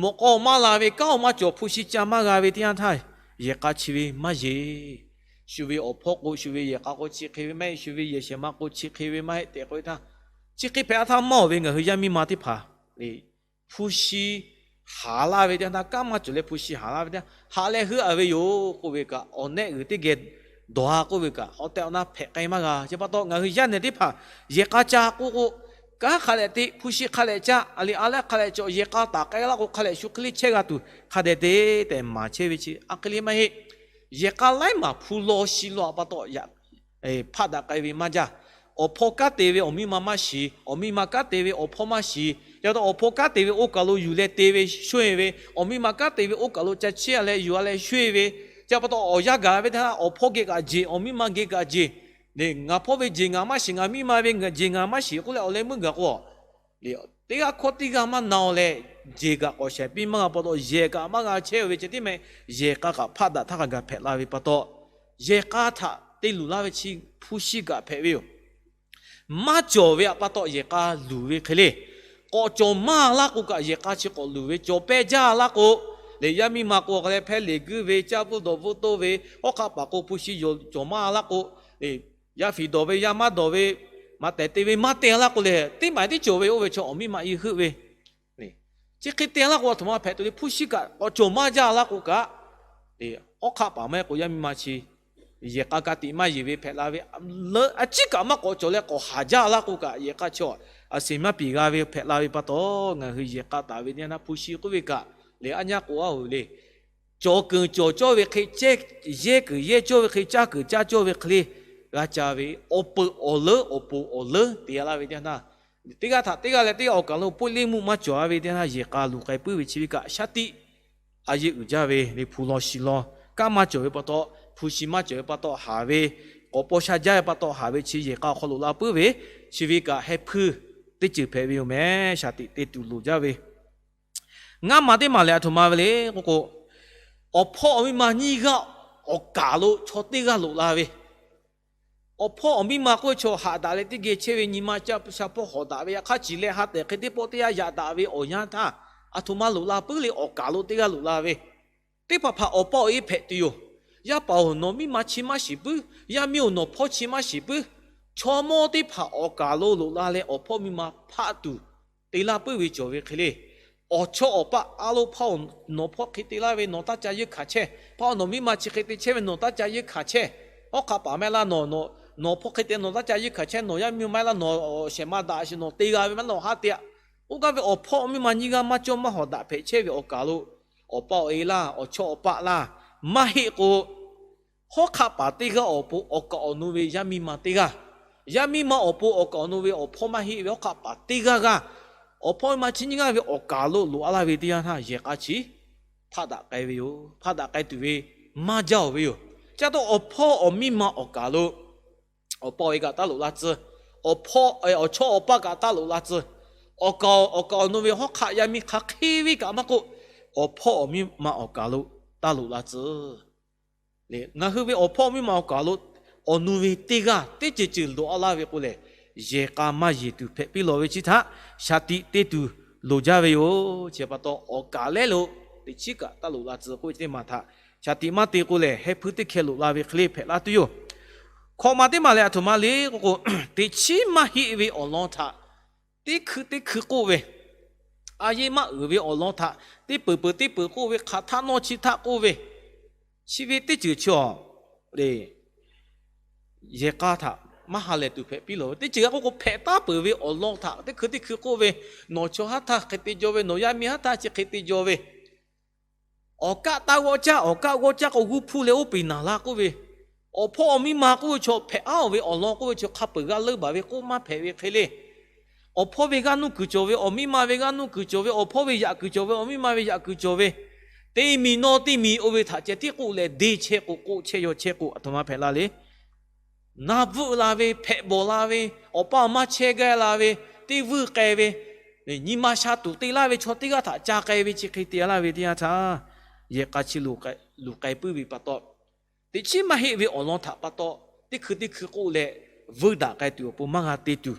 mawꞈ k'aw maˇ la ve, kanˉ maˇ cawˬ, hpu shi ca maˇ g'a ve teˇ yanˇ htaˇ, yehˬ k'a chi ve maˇ yeˬ. Shu ve awˬ hpawˇ k'o, shu ve yehˬ k'a k'o chi hk'e ve maˇ heˆ, shu ve yehˬ shehˍ ma k'o chi hk'e ve maˇ heˆ tehꞈ k'oˆ ve htaˇ, chi hk'e hpehꞈ-a htaˇ maˇ-oˬ ve ngaˬ hui yaˇ miˇ ma teˇ hpaˍ le, hpu shi haˍ laˇ ve teˇ yanˇ htaˇ, kanˉ maˇ cawˬ leh hpu shi haˍ laˇ ve teˇ yanˇ, haꞈ leh heuˆ-a ve yoˬ k'oˆ ve kaꞈ, awˬ nehˆ g'uiˬ teˇ geh dawˬ-a k'oˆ ve kaꞈ, awˬ tehˬ awˬ na hpehꞈ k'ai maˇ g'a. Chi pa taw ngaˬ hui yaˇ nehˬ teˇ hpaˍ yehˬ k'a ca k'oˆ k'o, kanˉ hk'a leh te, hpu shi hk'a leh caˇ, a liꞈ a lehˉ hk'a leh cawˬ, yehˬ k'a taˍ k'ai laˇ k'o hk'a leh shu hk'e le chehˇ g'a tuˬ hk'a dehꞈ te tehꞈ maˍ chehˇ ve chi a hk'e le maˇ heˆ. Yehˬ k'a laiˉ maˬ hpu law shi law-a pa taw yaꞈ hpaˆ daꞈ k'ai ve maˇ jaˇ. Awˬ hpawˇ kanˉ te ve awˬ miˇ ma maˇ shiˍ, awˬ miˇ ma kanˉ te ve awˬ hpawˇ maˇ shiˍ. Yaꞈ taw awˬ hpawˇ kanˉ te ve oˇ kaˬ lo yuˬ leh te ve sho-e ve, awˬ miˇ ma kanˉ te ve oˇ kaˬ lo ca chiˇ-a leh yuˬ-a leh sho-e ve, chi pa taw awˬ yanˇ gaˬ ve teˇ yanˇ, awˬ hpawˇ geh kaꞈ jeˬ, awˬ miˇ ma geh kaꞈ jeˬ, ngaˬ hpawˇ ve jeˬ ngaˬ maˇ shiˍ, ngaˬ miˇ ma ve jeˬ ngaˬ maˇ shiˍ k'oˆ leh awˬ leh meuˇ gaˬ k'o, teˇ g'aˇ hkawˇ teˇ g'aˇ maˇ na-o leh, jeˬ kaꞈ k'awꞈ shehˍ piˇ maˇ g'a pa taw, yehˬ kaꞈ maˇ g'a chehˇ ve ceh tiˉ meh, yehˬ k'a kaꞈ hpaˆ daꞈ htaˇ hk'a gaˬ hpehꞈ la ve pa taw, yehˬ k'a htaꞈ te luˬ laˇ ve chi hpu shi kaꞈ hpehꞈ ve yoˬ. Maˇ cawˬ ve pa taw yehˬ k'a luˬ ve hk'e le. K'awꞈ cawˬ maˇ laˇ k'o kaꞈ yehˬ k'a chi k'awꞈ luˬ ve, cawˬ pehˇ jaˇ laˇ k'o, lehˬ yaˇ miˇ ma k'o hk'a leh hpehˇ leˬ guiˇ ve, caˇ bvuhˇ dawˬ bvuhˇ toˇ ve, hawˉ hk'aˆ paˍ k'o hpu shi cawˬ maˇ laˇ k'o, yaˇ fiˍ dawˬ ve, yaˇ maˇ dawˬ ve, maꞈ tehˬ te ve maˇ te laˇ k'o lehˬ, teˇ maˬ tiˉ cawˬ ve oˇ ve chaw awˬ miˇ ma i heuˆ ve, chi hk'e te laˇ k'o aˬ htoꞈ ma hpehꞈ tuˬ le, hpu shi kaꞈ k'awꞈ cawˬ maˇ jaˇ laˇ k'o kaꞈ, hawˉ hk'aˆ paˍ maˇ heˆ k'o yaˇ miˇ ma chi yehˬ k'a ka tiꞈ maˇ yeˬ ve hpehꞈ la ve, leuˉ a ciˉ kaꞈ maˇ k'awꞈ cawˬ leh k'awꞈ haˍ jaˇ laˇ k'o kaꞈ, yehˬ k'a chi a seˍ maˇ piˍ g'a ve hpehꞈ la ve pa taw, ngaˬ hui yehˬ k'a taˍ ve teˇ yanˇ hpu shi k'oˆ ve kaꞈ, lehˬ aˉ nyaˇ k'o a-oˬ le. Cawˬ kuiˬ cawˬ cawˇ ve hk'e, yehˇ kuiˬ yehˇ cawˇ ve hk'e, caˇ kuiˬ caˇ cawˇ ve hk'e le g'a ca ve, awˬ peuˬ awˬ leuˉ awˬ pon awˬ leuˉ te laˇ ve teˇ yanˇ htaˇ, teˇ g'aˇ htaꞈ teˇ g'aˇ leh teˇ g'aˇ awˬ kaˬ lo poˆ leˇ mvuhˇ maˇ cawˬ-a ve teˇ yanˇ htaˇ, yehˬ k'a luˬ k'ai puiˉ ve chi ve kaꞈ shaˉ tiˆ a yeˇ uiˍ jaˇ ve le. Hpu law shi law, kanˉ maˇ cawˬ ve pa taw, hpu shi maˇ cawˬ ve pa taw haˍ ve, k'awꞈ paw sha jaˇ ve pa taw haˍ ve chi yehˬ k'a awˬ hk'aw lo la puiˉ ve, chi ve kaꞈ heh hpuiˇ teˇ ceuˬ hpehꞈ ve yoˬ meh. Shaˍ tiꞈ te tuˬ loˍ jaˇ ve. Ngaˇ maˬ teˇ maˬ lehˬ aˬ htoꞈ ma ve le k'oˆ k'o, awˬ hpawˇ awˬ miˇ ma nyiˇ g'aˇ awˬ kaˬ lo chaw teˇ g'aˇ loꞈ la ve, awˬ hpawˇ awˬ miˇ ma k'oˆ ve chaw haꞈ daꞈ leh teˇ geh chehˇ ve, nyi ma caˇ sha hpawˇ hawˍ daꞈ ve, yaꞈ hk'aˇ ciˬ leh ha tehˬ hk'e teˇ pawˆ teˇ yanˇ yaꞈ daꞈ ve awˬ yanˇ htaˇ, aˬ htoꞈ ma loꞈ la puiˉ le. Awˬ kaˬ lo teˇ g'aˇ loꞈ la ve, teˇ hpaˍ hpaˍ awˬ pa awˬ e hpehꞈ tuˬ yoˬ. Yaˇ paˍ-oˬ, nawˬ miˇ ma chi maˇ shiˍ puiˉ. Yaˇ miˇ-oˬ, nawˬ hpawˇ chi maˇ shiˍ puiˉ. Chaw mawˇ teˇ hpaˍ awˬ kaˬ lo loꞈ la leh awˬ hpawˇ miˇ ma hpaˆ tuˬ te laˇ puiˉ ve cawˬ ve hk'e le. Awˬ chawˇ awˬ paˆ a lo hpaˇ-oˬ, nawˬ hpawˇ hk'e te laˇ ve nawˬ taˇ ca yeunˇ hkanˍ chehˇ. Hpaˇ-oˬ, nawˬ miˇ ma chi hk'e te chehˇ ve nawˬ taˇ ca yeunˇ hkanˍ chehˇ. Hawˉ hk'aˆ paˍ mehˆ laˇ nawˬ, nawˬ hpawˇ hk'e te nawˬ taˇ ca yeunˇ hkanˍ chehˇ, nawˬ yaˇ miˇ ma mehˆ laˇ nawˬ awˬ shehˍ ma daꞈ shiˍ nawˬ te g'a ve maˇ nawˬ haˉ te-a. Oˇ gaˇ ve awˬ hpawˇ miˇ ma nyiˇ g'aˇ maˇ cawˇ maˇ hawˍ daꞈ hpehꞈ chehˇ ve awˬ kaˬ lo, awˬ pa awˬ e laˇ, awˬ chawˇ awˬ paˆ laˇ, maˇ heˆ k'o, hawˉ hk'aˆ paˍ teˇ g'aˇ awˬ pon awˬ kaˍ awˬ nu ve yaˇ miˇ ma teˇ g'aˇ, yaˇ miˇ ma awˬ pon awˬ kaˍ awˬ nu ve awˬ hpawˇ maˇ heˆ ve hawˉ hk'aˆ paˍ teˇ g'aˇ g'aˇ, awˬ hpawˇ miˇ ma chi nyiˇ g'aˇ ve awˬ kaˍ lo loꞈ a laˇ ve teˇ yanˇ htaˇ, yehˬ k'a chi hpaˆ daꞈ k'ai ve yoˬ. Hpaˆ daꞈ k'ai tuˬ ve maˇ jaˇ-oˬ ve yoˬ. Chi pa taw awˬ hpawˇ awˬ miˇ ma awˬ kaˍ lo, awˬ pa awˬ e kaꞈ taˇ loꞈ la tcuh, awˬ hpawˇ awˬ chawˇ awˬ paˇ kaꞈ taˇ loꞈ la tcuh, awˬ kaˍ awˬ kaˍ awˬ nu ve hawˉ hk'aˆ yaˇ miˇ hk'a hk'e ve kaꞈ maˇ k'oˆ, awˬ hpawˇ awˬ miˇ ma awˬ kaˍ lo taˇ loꞈ la tcuh. Ngaˬ hui ve awˬ hpawˇ miˇ ma awˬ kaˍ lo awˬ nu ve teˇ g'aˇ teˇ ceuˬ ceuˬ loꞈ a laˇ ve k'o lehˬ, yehˬ k'a maˇ yeˬ tuˬ hpehꞈ piˇ lawˬ ve chi htaꞈ shaˍ tiꞈ te tuˬ loˍ jaˇ ve yoˬ. Chi pa taw awˬ kaˍ lehˉ lo teꞈ chiˉ kaꞈ taˇ loꞈ la tcuh k'oˆ ve teˇ maˬ htaꞈ shaˍ tiꞈ maˇ te k'o lehˬ, heh hpui teˇ hkeh loꞈ la ve hk'e le hpehꞈ laˇ tuˬ yoˬ. Hkawꞈ maˬ teˇ maˬ lehˬ, aˬ htoꞈ ma le k'oˆ k'o, teꞈ chiˉ maˇ heˆ ve awˬ lawn htaꞈ teˇ hkui teˇ hkui k'oˆ ve, a yehˇ maˇ uiˍ ve awˬ lawn htaꞈ teˇ peuˬ peuˬ teˇ peuˬ k'oˆ ve, hk'aˬ htaˆ nawˇ chi htaˆ k'oˆ ve, chi ve teˇ ceuˬ chi awˬ le, yehˬ k'a htaꞈ maˇ ha lehˬ tuˬ hpehꞈ piˇ lawˬ ve. Teˇ ceuˬ g'a k'oˆ k'o, hpehꞈ taˉ peuˬ ve awˬ lawn htaꞈ teˇ hkui teˇ hkui k'oˆ ve, nawˬ chaw haˉ htaˇ hk'e te jaw ve, nawˬ yaˇ miˇ haˉ htaˇ chi hk'e te jaw ve, awˬ kaˆ taˇ g'awˇ caˇ, awˬ kaˆ g'awˇ caˇ k'o g'uˇ hpuˇ leh oˇ peˬ naˬ la k'oˆ ve, awˬ hpawˇ awˬ miˇ ma k'oˆ ve chaw hpehꞈ aˉ-oˬ ve awˬ lawn k'oˆ ve chaw hk'a peuˬ g'a leuˆ baˬ ve k'oˆ maˇ hpehꞈ ve hk'e le. Awˬ hpawˇ ve g'aˇ nuˇ kuiˬ cawˬ ve, awˬ miˇ ma ve g'aˇ nuˇ kuˬ cawˬ ve, awˬ hpawˇ ve yaꞈ kuiˬ cawˬ ve, awˬ miˇ ma ve yaꞈ kuiˬ cawˬ ve, teˇ miˬ nawˇ teˇ miˬ oˇ ve htaꞈ ceh tiˉ k'oˆ leh, deˇ chehˇ k'o, k'oˆ chehˇ yaw chehˇ k'o, aˬ htoꞈ ma hpehꞈ la le. Na bvuhˆ la ve, hpehꞈ bawˬ la ve, awˬ pa awˬ ma chehˇ gaˇ la ve, teˇ vuiˇ k'ai ve, nyi ma sha tuˬ te laˇ ve chaw teˇ g'aˇ htaꞈ ca k'ai ve chi hk'e te laˇ ve teˇ yanˇ htaˇ, yehˬ k'a chi luˬ k'ai puiˉ ve pa taw, teꞈ chiˉ maˇ heˆ ve awˬ lawn htaꞈ pa taw, teˇ hkui teˇ hkui k'oˆ leh, vuiˇ daꞈ k'ai tuˬ awˬ pon maˇ g'a te tuˬ,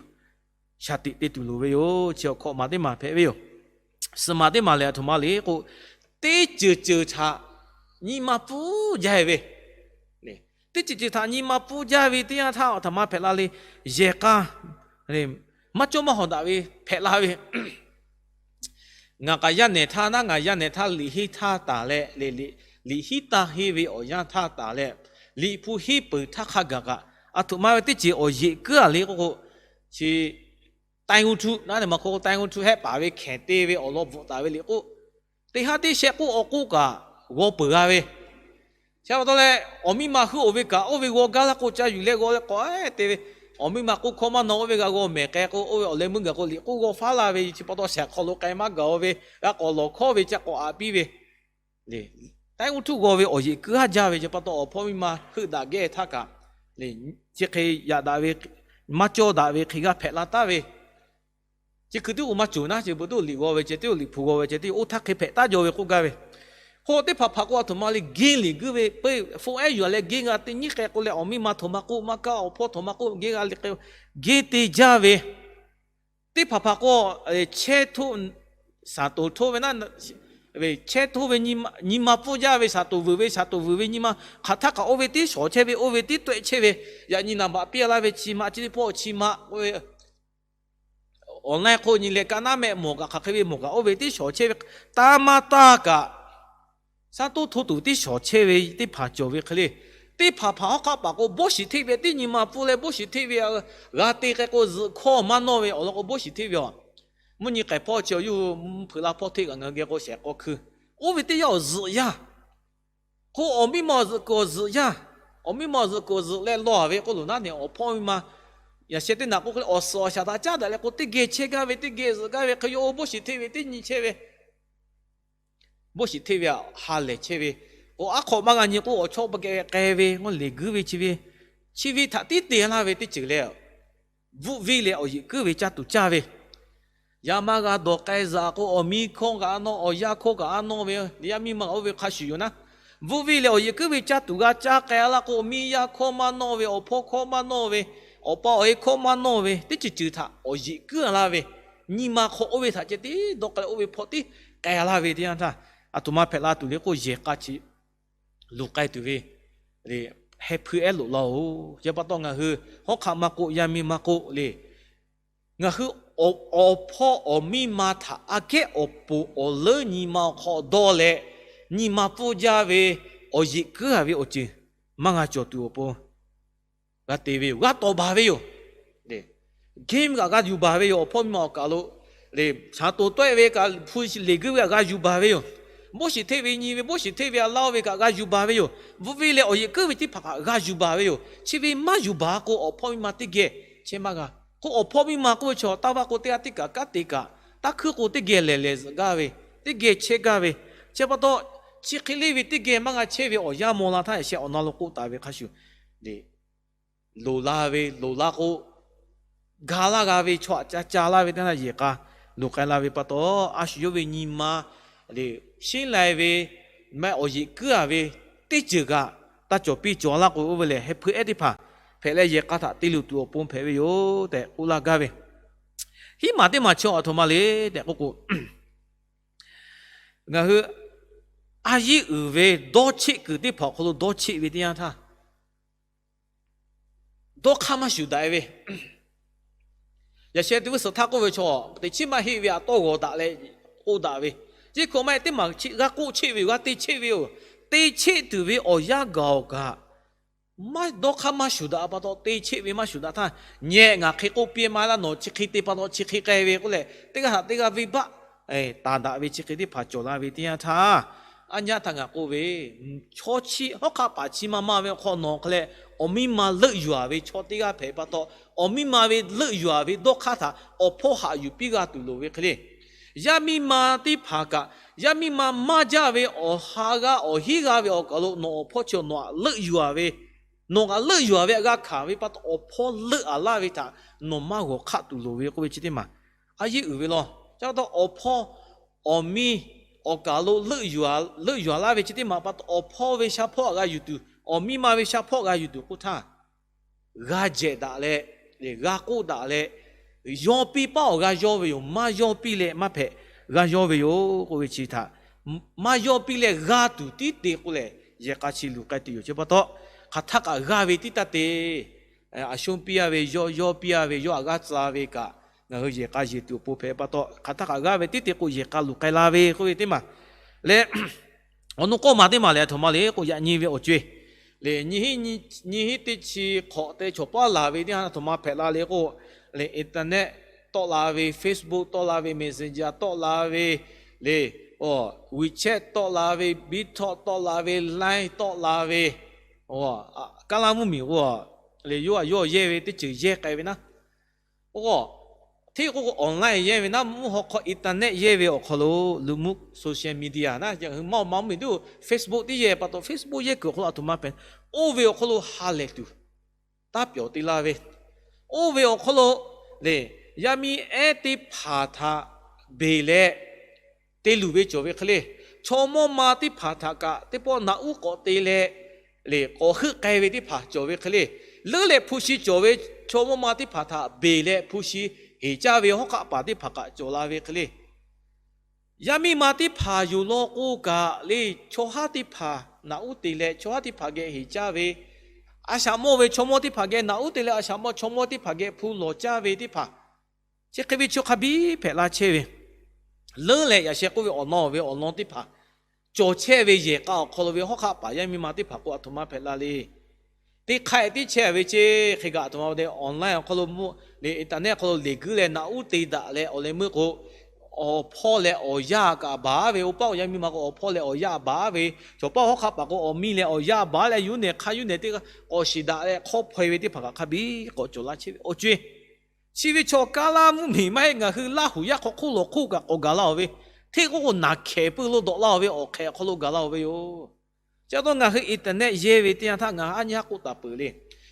shaˍ tiꞈ te tuˬ loˍ ve yoˬ. Chi awˬ hkawꞈ maˬ teˇ maˬ hpehꞈ ve yoˬ. Suhˍ maˬ teˇ maˬ lehˬ, aˬ htoꞈ ma le k'o, teˇ ceuˬ ceuˬ htaꞈ nyi ma pfuhˇ jaˇ ve, teˇ ceuˬ ceuˬ htaꞈ nyi ma pfuhˇ jaˇ ve teˇ yanˇ htaˇ, aˬ htoꞈ ma hpehꞈ la le. Yehˬ k'a maˇ cawˇ maˇ hawˍ daꞈ ve hpehꞈ la ve, ngaˬ kaꞈ yaˇ nehˬ htaˇ naˉ, ngaˬ yaˇ nehˬ htaˇ liꞈ henˇ htaˇ taˍ leh, liꞈ henˇ taˇ henˇ ve awˬ yanˇ htaˇ taˍ leh, liꞈ hpu henˇ peuˬ htaˇ hk'a gaˬ kaꞈ, aˬ htoꞈ ma ve teˇ ceuˬ awˬ yeꞈ kuiˉ a le k'oˆ k'o, chi Taiˇ g'uˇ htuˆ naˉ teˇ maˬ hk'oˆ, Taiˇ g'uˇ htuˆ hehˆ paˍ ve hkehˍ te ve awˬ lawn bvuhꞈ taˍ ve liꞈ k'oˆ, teˇ haˉ teˇ shehˆ k'oˆ awˬ k'oˆ kaꞈ g'aw peuˬ g'a ve, chi pa taw leh, awˬ miˇ ma heuˆ-oˬ ve kaꞈ oˇ ve g'aw gaˇ laˇ k'o, ca yuˬ leh g'aw leh k'awꞈ te ve, awˬ miˇ ma k'oˆ hkawˇ maˇ naw oˇ ve g'a g'aw mehˍ k'ai k'o, oˇ ve awˬ leh meuˇ gaˬ k'o liꞈ k'oˆ g'aw faˉ laˇ ve, chi pa taw shehˍ hk'aw lo k'ai maˇ gaˬ-o ve, g'a k'awꞈ lawˬ hkawˇ ve ca k'awꞈ aꞈ piˇ ve, Taiˇ g'uˇ htuˆ g'aw ve awˬ yeꞈ kuiˉ haˉ jaˇ ve, chi pa taw awˬ hpawˇ miˇ ma heuˆ daꞈ gehˇ htaˇ kaꞈ, chi hk'e yaꞈ daꞈ ve, maˇ cawˇ daꞈ ve hk'e g'a hpehꞈ la taˉ ve, chi hkui teˇ g'uˇ maˇ cawˬ naˉ, chi beuꞈ teˇ g'uˇ liꞈ g'aw ve ceh, teˇ g'uˇ liꞈ hpu g'aw ve ceh, teˇ g'uˇ oˇ htaˇ hk'e hpehꞈ taˉ jaw ve k'oˆ gaˇ ve. Hk'o teˇ hpaˍ hpaˍ k'o, aˬ htoꞈ ma le geh liꞈ guiˇ ve, peuˇ hpu ehˉ yuˬ leh geh g'a te nyiˉ k'ai k'o leh, awˬ miˇ ma htoꞈ ma k'oˆ maˇ kaˇ, awˬ hpawˇ htoꞈ ma k'oˆ geh g'a le k'ai, geh te jaˇ ve, teˇ hpaˍ hpaˍ k'o, chehˇ htoˆ, shaˍ toˍ htoˆ ve naˉ, chehˇ htoˆ ve nyi ma pfuhˇ jaˇ ve shaˍ toˍ vuiˬ ve, shaˍ toˍ vuiˬ ve nyi ma hk'aˬ htaˇ kaꞈ oˇ ve tiˉ shawˍ chehˇ ve, oˇ ve tiˉ tawehˆ chehˇ ve, yaꞈ nyi naˍ baꞈ piˇ laˇ ve chi ma, chi teˇ pawˆ chi ma k'oˆ ve, online hk'oˆ nyi leh ka naˉ mehˆ mawˬ kaꞈ, hk'aˬ hk'e ve mawˬ kaꞈ, oˇ ve tiˉ shawˍ chehˇ ve, taˇ maˇ taˇ kaꞈ, shaˉ toˉ htoˇ tuˬ tiˉ shawˍ chehˇ ve teˇ hpaˍ cawˬ ve hk'e le. Teˇ hpaˍ hpaˍ hawˉ hk'aˆ paˍ k'o, bawˇ shiˍ hteˇ ve teˇ nyi ma pfuhˇ leh bawˇ shiˍ hteˇ ve g'a te k'ai k'o, zuhꞈ hkawˇ maˇ nawˇ ve awˬ lawn k'o, bawˇ shiˍ hteˇ ve a. Mvuhˇ nyi k'ehˬ hpawˇ chi awˬ yuˬ mvuhˇ hpeuꞈ la hpawˇ hteˇ kaꞈ ngaˬ hui geh k'o shehˍ k'aw hkui, oˇ ve teˇ yanˇ awˬ zuhꞈ yaˇ. K'o awˬ miˇ ma awˬ zuhꞈ kuiˬ awˬ zuhꞈ yaˇ, awˬ miˇ ma awˬ zuhꞈ kuiˬ awˬ zuhꞈ leh lawˬ ve k'oˆ loˬ naˉ ne, awˬ hpawˇ miˇ ma yaꞈ sheh teˇ naꞈ k'oˆ hk'e le, awˬ suhˍ awˬ shaˍ htaꞈ caˉ daꞈ leh k'o, teˇ geh chehˇ gaˇ ve, teˇ geh zuhꞈ gaˇ ve hk'e yoˬ. Oˇ bawˇ shiˍ hteˇ ve teˇ nyi chehˇ ve, bawˇ shiˍ hteˇ ve ha lehˬ chehˇ ve, k'o aˉ hk'awꞈ maˇ g'a nyi k'o, awˬ chawˇ pa keh k'ai ve, ngaw lehˬ guiˇ ve chi ve, chi ve htaꞈ tiˉ te laˇ ve teˇ ceuˬ leh, bvuhˆ viˇ leh awˬ yeꞈ kuiˉ ve caˇ tuˬ caˇ ve, yaˇ maˇ g'a dawˬ k'ai zuhꞈ k'o, awˬ miˇ hkawˇ kaꞈ a nawˇ, awˬ yaˇ hkawˇ kaꞈ a nawˇ ve, yaˇ miˇ ma oˇ ve hk'a shuˍ yoˬ naˉ. Bvuhˆ viˇ leh awˬ yeꞈ kuiˉ ve caˇ tuˬ g'a caˇ k'ai laˇ k'o, awˬ miˇ yaˇ hkawˇ maˇ nawˇ ve, awˬ hpawˇ hkawˇ maˇ nawˇ ve, awˬ pa awˬ e hkawˇ maˇ nawˇ ve, teˇ ceuˬ ceuˬ htaꞈ awˬ yeꞈ kuiˉ laˇ ve, nyi ma hk'aw oˇ ve htaꞈ ceh tiˉ dawˇ k'ai leh oˇ ve hpawˇ tiˉ k'ai laˇ ve teˇ yanˇ htaˇ, aˬ htoꞈ ma hpehꞈ la tuˬ le k'o, yehˬ k'a chi luˬ k'ai tuˬ ve heh hpui ehˉ loꞈ laˇ-oˬ. Chi pa taw ngaˬ hui hawˉ hk'aˆ maˇ k'oˆ, yaˇ miˇ maˇ k'oˆ le, ngaˬ hui awˬ hpawˇ awˬ miˇ ma htaꞈ aꞈ kehˉ awˬ ponˬ awˬ leuˉ nyi ma awˬ hk'aw dawˇ leh, nyi ma pfuhˇ jaˇ ve awˬ yeꞈ kuiˉ a ve awˬ ceuˬ maˇ g'a cawˬ tuˬ awˬ pon g'a te ve yoˬ. G'a tawˍ baˬ ve yoˬ. Game kaꞈ g'a yuˬ baˬ ve yoˬ. Awˬ hpawˇ miˇ ma awˬ kaˬ lo shaˍ toˍ tawehˆ ve kaꞈ, hpu lehˬ guiˇ ve kaꞈ g'a yuˬ baˬ ve yoˬ. Boˇ shiˍ hteˇ ve nyi ve, boˇ shiˍ hteˇ ve a laˇ oˇ ve kaꞈ g'a yuˬ baˬ ve yoˬ. Bvuhꞈ ve leh awˬ yeꞈ kuiˉ ve teˇ hpaˍ kaꞈ g'a yuˬ baˬ ve yoˬ. Chi ve maˇ yuˬ baˬ k'o, awˬ hpawˇ miˇ ma teˇ geh chehˇ maˇ g'a. K'o, awˬ hpawˇ miˇ ma k'oˆ ve chaw taˇ vaˇ k'o, teˇ g'aˇ teˇ kaꞈ kanˉ te kaꞈ, taˇ hkuiˉ k'o teˇ geh lehˬ lehˬ zuhꞈ gaˇ ve, teˇ geh chehˇ gaˇ ve. Chi pa taw, chi hk'e le ve teˇ geh maˇ g'a chehˇ ve awˬ yanˇ maw la htaˇ, yaꞈ sheh awˬ na lo k'oˆ taˍ ve hk'a shuˍ, loˍ la ve, loˍ la k'o, ga laˇ g'a ve chaw aꞈ ca ca laˇ ve teˇ yanˇ htaˇ yehˬ k'a luˬ k'ai la ve pa taw, a shu yawˇ ve nyi ma lehˬ sheˉ lai ve, maˇ awˬ yeꞈ kuiˉ a ve teˇ ceuˬ kaꞈ taˇ cawˬ piˇ cawˬ laˇ k'o, oˇ ve lehˬ heh hpui ehˉ teˇ hpaˍ hpehꞈ leh yehˬ k'a htaꞈ te luˬ tuˬ awˬ pon hpehꞈ ve yoˬ tehꞈ k'oˆ laˇ gaˇ ve. Hiˉ maˬ teˇ maˬ chi aˬ htoꞈ ma le tehꞈ k'oˆ k'o, ngaˬ hui a yiˉ uiˍ ve dawˇ cheˆ kuiˬ teˇ hpaˍ awˬ hk'aw lo dawˇ cheˆ ve teˇ yanˇ htaˇ, dawˇ hk'aˇ maˇ shuˍ daꞈ e ve, yaꞈ sheh teˇ vuiˇ suhˍ htaˇ k'oˆ ve chaw, teꞈ chiˉ maˇ heˆ ve aꞈ tawˇ g'awˬ daꞈ leh k'oˆ daꞈ ve, ceˇ hkawꞈ maˇ heˆ teˇ maˬ g'a k'oˆ cheˆ ve yoˬ, g'a te cheˆ ve yoˬ. Te cheˆ tuˬ ve awˬ yanˇ gaˬ awˬ kaꞈ, maˇ dawˇ hk'aˇ maˇ shuˍ daꞈ pa taw, te cheˆ ve maˇ shuˍ daꞈ htaˇ, nyehˬ ngaˬ hk'e k'oˆ piˇ maˇ laˇ, nawˬ chi hk'e te pa taw chi hk'e k'ai ve k'oˆ leh, teˇ g'aˇ htaꞈ teˇ g'aˇ venˇ baˆ taˍ daꞈ ve chi hk'e teˇ hpaˍ cawˬ la ve teˇ yanˇ htaˇ, a nyaˇ htaˇ ngaˬ k'oˆ ve, chaw chi hawˉ hk'aˆ paˍ chi ma ma ve awˬ hk'aw nawˬ hk'e leh, awˬ miˇ ma leuˆ yuˬ a ve chaw teˇ g'aˇ hpehꞈ pa taw, awˬ miˇ ma ve leuˆ yuˬ a ve dawˇ hk'aˇ htaꞈ awˬ hpawˇ haꞈ yuˬ piˇ g'a tuˬ loˍ ve hk'e le. Yaˇ miˇ ma teˇ hpaˍ kaꞈ, yaˇ miˇ ma maˇ jaˇ ve awˬ ha g'a awˬ hinˉ g'a ve awˬ kaˬ lo nawˬ awˬ hpawˇ chi nawˬ aꞈ leuˆ yuˬ a ve, nawˬ kaꞈ leuˆ yuˬ a ve aꞈ g'a hkanˍ ve pa taw, awˬ hpawˇ leuˆ a laˇ ve htaꞈ nawˬ maˇ g'awˬ hk'aˆ tuˬ loˍ ve k'oˆ ve chi teˇ maˬ a yiˉ uiˍ ve law. Chi pa taw awˬ hpawˇ awˬ miˇ awˬ kaˬ lo leuˆ yuˬ a laˇ ve chi teˇ maˬ pa taw, awˬ hpawˇ ve sha hpawˇ aꞈ g'a yuˬ tuˬ, awˬ miˇ ma ve sha hpawˇ g'a yuˬ tuˬ k'oˆ htaˇ, g'a jehˬ daꞈ leh, g'a k'oˆ daꞈ leh, yawˇ piˇ paˉ awˬ g'a yawˇ ve yoˬ. Maˇ yawˇ piˇ leh maˇ hpehꞈ g'a yawˇ ve yoˬ k'oˆ ve chi htaꞈ, maˇ yawˇ piˇ leh g'a tuˬ tiˉ te k'oˆ lehˬ, yehˬ k'a chi luˬ k'ai tuˬ yoˬ. Chi pa taw, hk'aˬ htaˇ kaꞈ g'a ve tiˉ taˇ te. A shonˇ piˇ a ve, yawˇ yawˇ piˇ a ve, yawˇ aꞈ g'aˇ tcuh ve kaꞈ, ngaˬ hui yehˬ k'a yeˬ tuˬ awˬ pon hpehꞈ pa taw, hk'aˬ htaˇ kaꞈ g'a ve tiˉ te k'o yehˬ k'a luˬ k'ai la ve k'oˆ ve teˇ maˬ leh, awˬ nu k'awˇ maˬ teˇ maˬ lehˬ, a htoꞈ ma le k'o, yaꞈ nyi ve awˬ co-e lehˬ, nyiˇ hinˉ teˇ chi hk'awꞈ te chaw paˉ laˬ ve teˇ yanˇ htaˇ a htoꞈ ma hpehꞈ la le k'o, lehˬ, internet tawˆ la ve, Facebook tawˆ la ve, Messenger tawˆ la ve, lehˬ, WeChat tawˆ la ve, BeeTalk tawˆ la ve, Line tawˆ la ve, Kaˉlaˇ mvuhˇmiˬ k'o, lehˬ, yawˇ a yawˇ yehˇ ve teˇ ceuˬ yehˇ k'ai ve naˉ. Oˇ, hteˇ k'oˆ k'o online yehˇ ve naˉ, mvuhˇ haw hk'aw internet yehˇ ve awˬ hk'aw lo, lu mvuhˇ social media naˉ, yaꞈ hui maˇ maˇ mvuhˇmiˬ tuˬ Facebook tiˉ yehˇ pa taw, Facebook yehˇ kuiˬ awˬ hk'aw lo a htoꞈ ma hpehꞈ, oˇ ve awˬ hk'aw lo ha lehˬ tuˬ taˇ pyawˬ te laˇ ve, oˇ ve awˬ hk'aw lo lehˬ, yaˇ miˇ ehˉ teˇ hpaˍ htaꞈ beˬ leh te luˬ ve cawˬ ve hk'e le, chaw mawˇ ma teˇ hpaˍ htaꞈ kaꞈ teˇ pawˆ naꞈ uˉ k'awꞈ te leh, lehˬ, k'awꞈ heuˆ k'ai ve teˇ hpaˍ cawˬ ve hk'e le, leuˉ leh hpu shi cawˬ ve chaw mawˇ ma teˇ hpaˍ htaꞈ beˬ leh hpu shi heˍ caˇ ve hawˉ hk'aˆ paˍ teˇ hpaˍ kaꞈ cawˬ la ve hk'e le, yaˇ miˇ ma teˇ hpaˍ yoˬ law k'o kaꞈ le, chaw haˉ teˇ hpaˍ naꞈ uˉ te leh chaw haˉ teˇ hpaˍ geh heˍ caˇ ve, a shaꞈ mawˇ ve chaw mawˇ teˇ hpaˍ geh naꞈ uˉ te leh a shaꞈ mawˇ chaw mawˇ teˇ hpaˍ geh hpu lawˬ caˇ ve teˇ hpaˍ, chi hk'e ve chaw hk'a biˇ hpehꞈ la chehˇ ve, leuˉ leh yaꞈ sheh k'oˆ ve awˬ lawn ve awˬ lawn teˇ hpaˍ cawˬ chehˇ ve yehˬ k'a awˬ hk'aw lo ve hawˉ hk'aˆ paˍ yaˇ miˇ ma teˇ hpaˍ k'o a htoꞈ ma hpehꞈ la le. Teˇ hk'aˆ e tiˉ chehˇ ve ceˇ hk'e kaꞈ a htoꞈ ma te online awˬ hk'aw lo, lehˬ, internet hk'aw lo leˬ guiˇ leh naꞈ uˉ te daꞈ leh awˬ leh meuˇ k'o, awˬ hpawˇ leh awˬ yaˇ kaꞈ baˬ ve, oˇ paˆ awˬ yaˇ miˇ ma k'o awˬ hpawˇ leh awˬ yaˇ baˬ ve, cawˬ paˆ hawˉ hk'aˆ paˍ k'o awˬ miˇ leh awˬ yaˇ baˬ leh yuˇ nehˬ hk'a yuˇ nehˬ teˇ g'aˇ k'awꞈ shiˍ daꞈ leh hk'awˇ hpaw e ve teˇ hpaˍ kaꞈ hk'a biˇ k'awꞈ cawˬ laˇ chehˇ ve awˬ co-e. Chi ve chaw Kaˉlaˇ mvuhˇmiˬ maˇ heˆ, ngaˬ hui Laˇ huˍ yaˇ hk'aw hk'oˆ lawˬ hk'oˆ kaꞈ k'awꞈ gaˬ la-oˬ ve, hteˇ k'oˆ k'o naˬ hkehˍ peuˬ lo dawꞈ la-oˬ ve awˬ hk'ehꞈ awˬ hk'aw lo gaˬ la-oˬ ve yoˬ. Chi pa taw ngaˬ hui internet yehˇ ve teˇ yanˇ htaˇ ngaˬ hui aˉ nyi haˉ k'oˆ taˍ peuˬ le.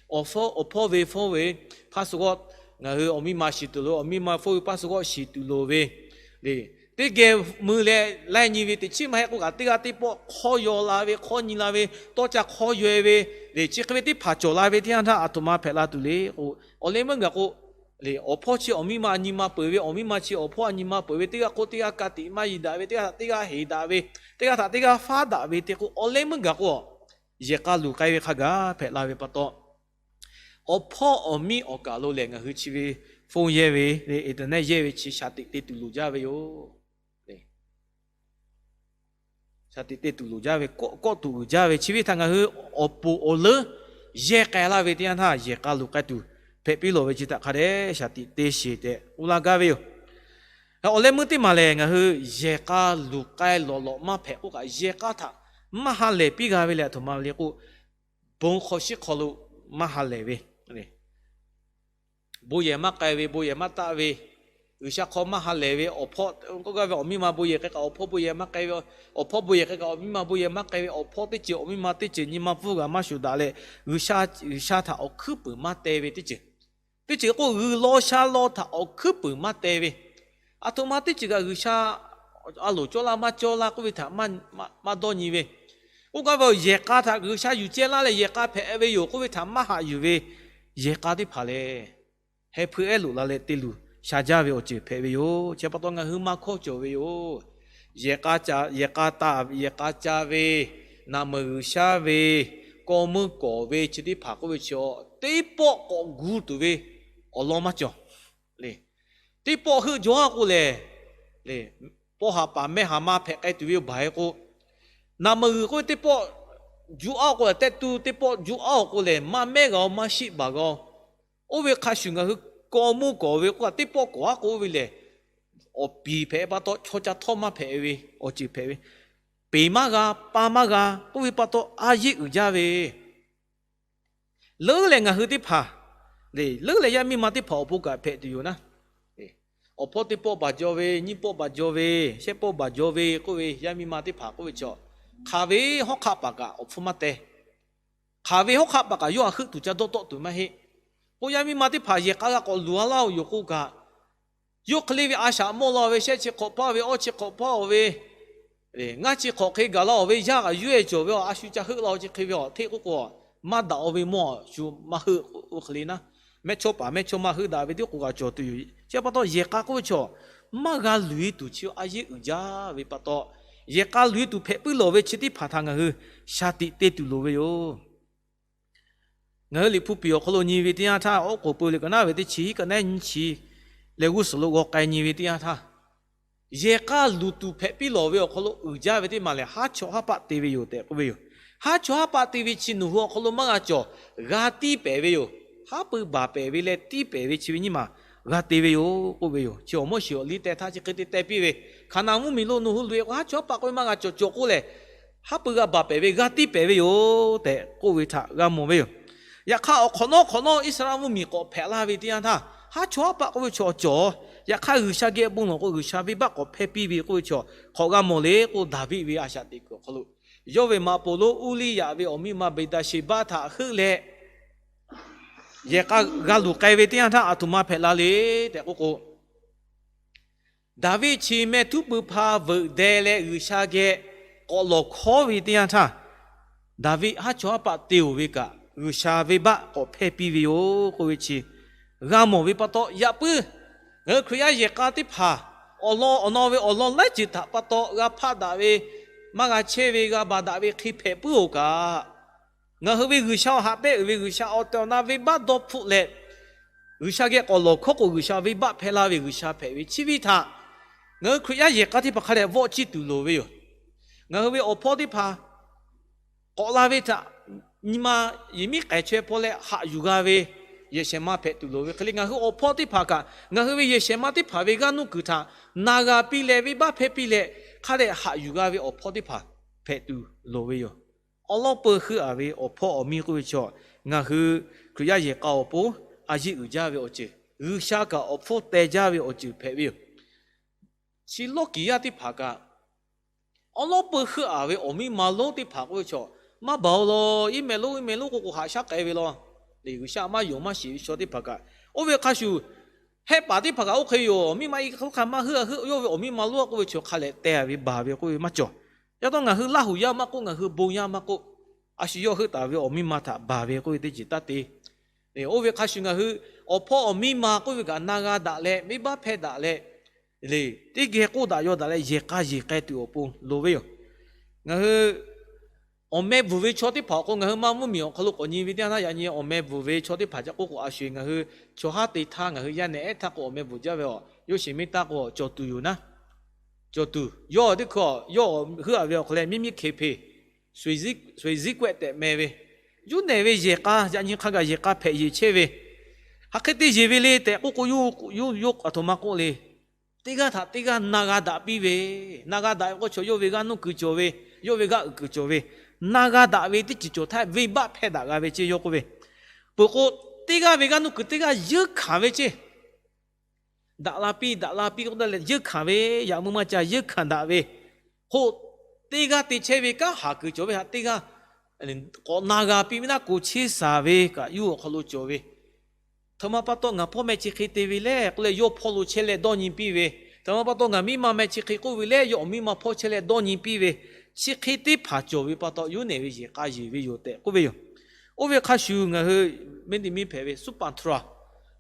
Awˬ hpawˇ ve phone ve, password, ngaˬ hui awˬ miˇ ma shiˍ tuˬ loˍ, awˬ miˇ ma phone ve password shiˍ tuˬ loˍ ve, lehˬ, teˇ geh mui leh laiˇ nyi ve teꞈ chiˉ maˇ heˆ k'oˆ kaꞈ teˇ g'aˇ teˇ pawˆ hk'awˇ yaw la ve, hk'awˇ nyi la ve, tawˇ caˇ hk'awˇ yaw e ve, lehˬ, chi hk'e ve teˇ hpaˍ cawˬ la ve teˇ yanˇ htaˇ a htoꞈ ma hpehꞈ la tuˬ le k'o, awˬ leh meuˇ gaˬ k'o, lehˬ, awˬ hpawˇ chi awˬ miˇ ma nyi ma peuˬ ve, awˬ miˇ ma chi awˬ hpawˇ a nyi ma peuˬ ve, teˇ g'aˇ k'oˆ teˇ g'aˇ ka tiꞈ maˇ yiˍ daꞈ ve, teˇ g'aˇ htaꞈ teˇ g'aˇ heˍ daꞈ ve, teˇ g'aˇ htaꞈ teˇ g'aˇ faˉ daꞈ ve te k'o, awˬ leh meuˇ gaˬ k'o, yehˬ k'a luˬ k'ai ve hk'a gaˬ hpehꞈ la ve pa taw, awˬ hpawˇ awˬ miˇ awˬ kaˬ lo lehˬ ngaˬ hui chi ve phone yehˇ ve, internet yehˇ ve chi shaˍ tiꞈ te tuˬ loˍ jaˇ ve yoˬ. Shaˍ tiꞈ te tuˬ loˍ jaˇ ve, kawˆ tuˬ uiˍ jaˇ ve, chi ve htaꞈ ngaˬ hui awˬ poˍ awˬ leuˉ yehˇ k'ai laˇ ve teˇ yanˇ htaˇ yehˬ k'a luˬ k'ai tuˬ hpehꞈ piˇ lawˬ ve chi htaꞈ hk'a dehꞈ shaˍ tiꞈ te sheˍ tehꞈ k'oˆ laˇ gaˇ ve yoˬ. Awˬ leh meuˇ teˇ maˬ lehˬ, ngaˬ hui yehˬ k'a luˬ k'ai lawꞈ lawꞈ maˇ hpehꞈ k'oˆ kaꞈ, yehˬ k'a htaꞈ maˇ ha lehˬ piˇ g'a ve leh, a htoꞈ ma le k'o, bon hk'aw shiˉ hk'aw lo maˇ ha lehˬ ve, bon yehˬ maˇ k'ai ve, bon yehˬ maˇ taˆ ve, G'uiˬsha hk'aw maˇ ha lehˬ ve awˬ hpawˇ k'oˆ gaˇ ve, awˬ miˇ ma bon yehˬ k'ai kaꞈ awˬ hpawˇ bon yehˬ maˇ k'ai ve, awˬ hpawˇ bon yehˬ k'ai kaꞈ awˬ miˇ ma bon yehˬ maˇ k'ai ve, awˬ hpawˇ teˇ ceuˬ awˬ miˇ ma teˇ ceuˬ nyi ma pfuhˇ g'a maˇ shuˍ daꞈ leh, G'uiˬsha htaꞈ awˬ hkuiˉ puiˍ maˇ te ve teˇ ceuˬ, teˇ ceuˬ k'o, g'uiˬ law sha law htaꞈ awˬ hkuiˉ puiˍ maˇ te ve, a htoꞈ ma teˇ ceuˬ kaꞈ G'uiˬsha a loˍ cawˇ laˇ maˇ cawˇ laˇ k'oˆ ve htaꞈ maˇ dawˇ nyi ve, k'oˆ gaˇ ve, yehˬ k'a htaꞈ G'uiˬsha yuˬ ceh laˇ leh yehˬ k'a hpehꞈ ve yoˬ k'oˆ ve htaꞈ maˇ haꞈ yuˬ ve yehˬ k'a teˇ hpaˍ lehˬ, heh hpui ehˉ loꞈ la leh te luˬ sha jaˇ ve awˬ ceuˬ hpehꞈ ve yoˬ. Chi pa taw ngaˬ hui maˇ hkawˇ cawˬ ve yoˬ. Yehˬ k'a, yehˬ k'a taˍ, yehˬ k'a ca ve, naˍ meuˍ G'uiˬsha ve, kaw meuˇ kawˍ ve chi teˇ hpaˍ k'oˆ ve chi, teˇ pawˆ k'awꞈ gu tuˬ ve awˬ lawn maˇ cawˬ. Teˇ pawˆ heuˆ jaw a k'o lehˬ, pawˇ haˍ paˍ mehˇ haˍ ma hpehꞈ k'ai tuˬ ve yoˬ baˬ e k'o, naˍ meuˍ g'uiˬ k'oˆ ve teˇ pawˆ juˇ aˉ k'o lehˬ, tehˆ tuˇ teˇ pawˆ juˇ aˉ awˬ k'o lehˬ, maˇ mehˉ g'a-oˬ, maˇ shiˆ baˬ g'a-oˬ. Oˇ ve hk'a shuˍ ngaˬ hui kaw meuˇ kawˍ ve k'oˆ kaꞈ, teˇ pawˆ kawˍ aˉ k'o oˇ ve lehˬ, awˬ piˍ hpehꞈ pa taw chaw ca htawˇ maˇ hpehꞈ ve awˬ ceuˬ hpehꞈ ve, peˍ maˇ g'a, pa maˇ g'a k'oˆ ve pa taw a yeˇ uiˍ jaˇ ve leuˉ leh ngaˬ hui teˇ hpaˍ, leuˉ leh yaˇ miˇ ma teˇ hpaˍ awˬ pon kaꞈ hpehꞈ tuˬ yoˬ naˉ. Awˬ hpawˇ teˇ pawˆ baˬ jaw ve, nyiˇ pawˆ baˬ jaw ve, shehˆ pawˆ baˬ jaw ve k'oˆ ve yaˇ miˇ ma teˇ hpaˍ k'oˆ ve chaw, hk'aˬ ve hawˉ hk'aˆ paˍ kaꞈ awˬ hpfuhˇ maˇ teh. Hk'aˬ ve hawˉ hk'aˆ paˍ kaꞈ yawˇ htaꞈ heuˆ tuˬ ca dawˇ tawˆ tuˬ maˇ heˆ. K'o yaˇ miˇ ma teˇ hpaˍ yehˬ k'a g'a k'awꞈ luˬ a laˇ-oˬ yoˬ k'oˆ kaꞈ, yawˇ hk'e le ve a shaꞈ mawˇ la-oˬ ve, shehˆ chi hk'awꞈ hpaˇ ve, awˇ chi hk'awꞈ hpaˇ-oˬ ve, ngaˇ chi hk'awꞈ hk'e gaˬ la-oˬ ve, yaˇ kaꞈ yuˇ-e cawˬ ve, a shu ca heuˆ la-oˬ chi hk'e ve a hteˆ k'oˆ k'o, maˇ daꞈ-o ve mawˇ a shu maˇ heuˆ k'o, oˇ hk'e le naˉ. Mehˇchawˇpaˍ mehˇchawˇma heuˆ daꞈ ve teˇ k'o kaꞈ cawˬ tuˬ yoˬ. Chi pa taw yehˬ k'a k'oˆ ve chaw, maˇ g'a luˬ-e tuˬ chi a yeˇ uiˍ jaˇ ve pa taw, yehˬ k'a luˬ-e tuˬ hpehꞈ puiˉ lawˬ ve chi teˇ hpaˍ htaꞈ ngaˬ hui shaˍ tiꞈ te tuˬ loˍ ve yoˬ. Ngaˬ hui Liꞈ hpu piˍ awˬ hk'aw lo nyi ve teˇ yanˇ htaˇ, oˉ k'oˍ peu le ka naˉ ve teˇ chi hiˉ ka naˉ nyiˇ chi leh g'uˇ suhˍ lo g'aw k'ai nyi ve teˇ yanˇ htaˇ, yehˬ k'a luˬ tuˬ hpehꞈ piˇ lawˬ ve awˬ hk'aw lo uiˍ jaˇ ve teˇ maˬ lehˬ, haˉ chawˇ haˉ paˆ te ve yoˬ tehꞈ k'oˆ ve yoˬ. Haˉ chawˇ haˉ paˆ te ve chi nawˬ hui awˬ hk'aw lo maˇ g'a cawˬ, g'a tiˇ pehˍ ve yoˬ. Haˉ pui baˬ pehˍ ve leh tiˇ pehˍ ve chi ve nyiˇ maˬ g'a te ve yoˬ k'oˆ ve yoˬ. Chi awˬ mawˇ shiˍ awˬ liˇ teh htaˇ chi hk'e te teh piˇ ve, Hkaˍnanˍ mvuhˇmiˬ lo nawˬ hui loꞈ-e k'o haˉ chawˇ haˉ paˆ k'oˆ ve maˇ g'a cawˬ cawˬ k'oˆ lehˬ, haˉ pui g'a baˬ pehˍ ve, g'a tiˇ pehˍ ve yoˬ tehꞈ k'oˆ ve htaꞈ g'a mawˬ ve yoˬ. Yaꞈ hk'aˇ awˬ hk'awꞈ nawˉ hk'awꞈ nawˉ Iˉsaˍreˍlaˆ mvuhˇmiˬ k'awꞈ hpehꞈ laˇ ve teˇ yanˇ htaˇ, haˉ chawˇ haˉ paˆ k'oˆ ve chaw cawˬ. Yaꞈ hk'aˇ G'uiˬsha geh bon lawˬ k'o G'uiˬsha venˇbaˆ k'awꞈ hpehˇ piˇ ve k'oˆ ve chaw hk'awꞈ g'a mawˬ le k'o, Daˍviˆ ve a shaꞈ teꞈ kuiˬ awˬ hk'aw lo yawˇ ve maꞈ poˍ lonˉ Uˇliˇyaꞈ ve awˬ miˇ ma Beˍtaˍsheˍbaˆ htaꞈ heuˆ leh, yehˬ k'a g'a luˬ k'ai ve teˇ yanˇ htaˇ a htoꞈ ma hpehꞈ la le tehꞈ k'oˆ k'o, Daˍviˆ chi mehˇ htuˉ pui hpa veuꞈ deh leh G'uiˬsha geh k'awꞈ lawˬ hkawˉ ve teˇ yanˇ htaˇ, Daˍviˆ haˉ chawˇ haˉ paˆ te-oˬ ve kaꞈ, G'uiˬsha venˇbaˆ k'awꞈ hpehˇ piˇ ve yoˬ k'oˆ ve chi g'a mawˬ ve pa taw, yaꞈ puiˉ ngaˬ hui Hkriꞈ yaˇ yehˬ k'a teˇ hpaˍ awˬ lawn awˬ na ve awˬ lawn laiˉ ceuˬ htaꞈ pa taw g'a hpaˆ daꞈ ve, maˇ g'a chehˇ ve, g'a baˬ daꞈ ve hk'e hpehꞈ puiˉ-oˬ kaꞈ, ngaˬ hui ve G'uiˬsha awˬ haꞈ pehnˇ uiˍ ve G'uiˬsha awˬ tehˬ awˬ na venˇbaˆ dawˇ hpfuhˆ leh, G'uiˬsha geh k'awꞈ lawˬ hkawˉ k'o G'uiˬsha venˇbaˆ hpehˇ laˇ ve G'uiˬsha hpehꞈ ve chi ve htaꞈ ngaˬ hui Hkriꞈ yaˇ yehˬ k'a teˇ hpaˍ hk'a dehꞈ vawˆ ciˇ tuˬ loˍ ve yoˬ. Ngaˬ hui ve awˬ hpawˇ teˇ hpaˍ k'awꞈ la ve htaꞈ nyi ma yehˬ miˉ k'ai chaweh hpawˇ leh haꞈ yuˬ g'a ve yehˬ shehˍ ma hpehꞈ tuˬ loˍ ve hk'e le, ngaˬ hui awˬ hpawˇ teˇ hpaˍ kaꞈ ngaˬ hui ve yehˬ shehˍ ma teˇ hpaˍ ve g'aˇ nuˇ kuiˬ htaꞈ na g'a piˇ leh venˇbaˆ hpehˇ piˇ leh, hk'a dehꞈ haꞈ yuˬ g'a ve awˬ hpawˇ teˇ hpaˍ hpehꞈ tuˬ loˍ ve yoˬ. Awˉ lawˉ peu heuˆ-a ve awˬ hpawˇ awˬ miˇ k'oˆ ve chaw, ngaˬ hui Hkriꞈ yaˇ yehˬ k'a awˬ pon a yeˇ uiˍ jaˇ ve awˬ ceuˬ, G'uiˬsha kaꞈ awˬ hpfuhˇ teh jaˇ ve awˬ ceuˬ hpehꞈ ve yoˬ. Chi lawˇ kiˍ yaˇ teˇ hpaˍ kaꞈ, awˉ lawˉ peu heuˆ-a ve awˬ miˇ ma lonˉ teˇ hpaˍ k'oˆ ve chaw, maˇ baˬ-o law, iˉ meh lonˉ iˉ meh lonˉ k'o k'o haꞈ shaˉ k'ai ve law. G'uiˬsha maˇ yonˍ maˇ shiˍ ve chaw teˇ hpaˍ kaꞈ, oˇ ve hk'a shuˍ, hehˆ paˍ teˇ hpaˍ kaꞈ oˇ hk'e yoˬ. Awˬ miˇ ma i hk'aˬ hk'e maˇ heuˆ-a heuˆ, yawˇ ve awˬ miˇ ma lonˉ k'oˆ ve chaw hk'a lehꞈ teh ve baˬ ve k'oˆ ve maˇ cawˬ. Yaꞈ taw ngaˬ hui Laˇhuˍ yaˇ maˇ k'oˆ, ngaˬ hui bon yaˇ maˇ k'oˆ, a shu yawˇ heuˆ taˍ ve awˬ miˇ ma htaꞈ baˬ ve k'oˆ ve teˇ ceuˬ taˇ te. Oˇ ve hk'a shuˍ ngaˬ hui awˬ hpawˇ awˬ miˇ ma k'oˆ ve kaꞈ na g'a daꞈ leh, venˇbaˆ hpehˇ daꞈ leh, teˇ geh k'oˆ daꞈ yaw daꞈ leh yehˬ k'a yehˬ k'ai tuˬ awˬ pon loˍ ve yoˬ. Ngaˬ hui awˬ meh bvuhˬ ve chaw teˇ hpaˍ awˬ hk'aw ngaˬ hui maˇ mvuhˇmiˬ awˬ hk'aw lo k'awꞈ nyi ve teˇ yanˇ htaˇ, yaꞈ nyi awˬ meh bvuhˬ ve chaw teˇ hpaˍ ca k'oˆ k'o, a shu ngaˬ hui chaw haˉ te htaˇ ngaˬ hui yaˇ nehˬ ehˉ htaˇ k'o awˬ meh bvuhˬ jaˇ ve a, yawˇ shiˍ miˇ taˇ k'o cawˬ tuˬ yoˬ naˉ. Cawˬ tuˬ yawˇ teˇ hkui yawˇ heuˆ-a ve awˬ hk'aw leh miˇ miˇ hkeˍ hpeˍ suˍ eˍ ziˉ k'wehˆ tehꞈ meh ve, yuˇ nehˬ ve yehˬ k'a yaꞈ nyi hk'a gaˬ yehˬ k'a hpehꞈ yeˬ chehˇ ve, hk'aˬ hk'e te yeˬ ve le tehꞈ k'oˆ k'o, yawˇ yawˇ a htoꞈ ma k'oˆ le. teˇ g'aˇ htaꞈ teˇ g'aˇ na g'a daꞈ piˇ ve, na g'a daꞈ ve k'o chaw yawˇ ve g'aˇ nuˇ kuiˬ cawˬ ve, yawˇ ve g'aˇ uiˍ kuiˬ cawˬ ve, na g'a daꞈ ve teˇ ceuˬ cawˬ htaˇ venˇbaˆ hpehˇ daꞈ g'a ve ceˇ yawˇ k'oˆ ve. Peuˬ k'o, teˇ g'aˇ ve g'aˇ nuˇ kuiˬ teˇ g'aˇ yeunˇ hkanˍ ve ceˇ. Daꞈ la piˇ, daꞈ la piˇ k'oˆ leh yeunˇ hkanˍ ve, yaꞈ mui maˇ ca yeunˇ hkanˍ daꞈ ve, k'o, teˇ g'aˇ te chehˇ ve kanˉ haˍ kuiˬ cawˬ ve htaꞈ teˇ g'aˇ k'awꞈ na g'a piˇ ve naˉ, k'oˍ cheˇ shaˍ ve kaꞈ yawˇ awˬ hk'aw lo cawˬ ve. Aˬ htoꞈ ma pa taw ngaˬ hpawˇ meh chi hk'e te ve le k'oˆ leh, yawˇ hpawˇ lo chehˇ leh dawˇ nyi piˇ ve, aˬ htoꞈ ma pa taw ngaˬ miˇ ma meh chi hk'e k'oˆ ve le, yawˇ awˬ miˇ ma hpawˇ chehˇ leh dawˇ nyi piˇ ve, chi hk'e teˇ hpaˍ cawˬ ve pa taw, yawˇ nehˬ ve yehˬ k'a yeˬ ve yoˬ tehꞈ k'oˆ ve yoˬ. Oˇ ve hk'a shuˍ ngaˬ hui miˇ teˇ miˇ hpehꞈ ve Supantra,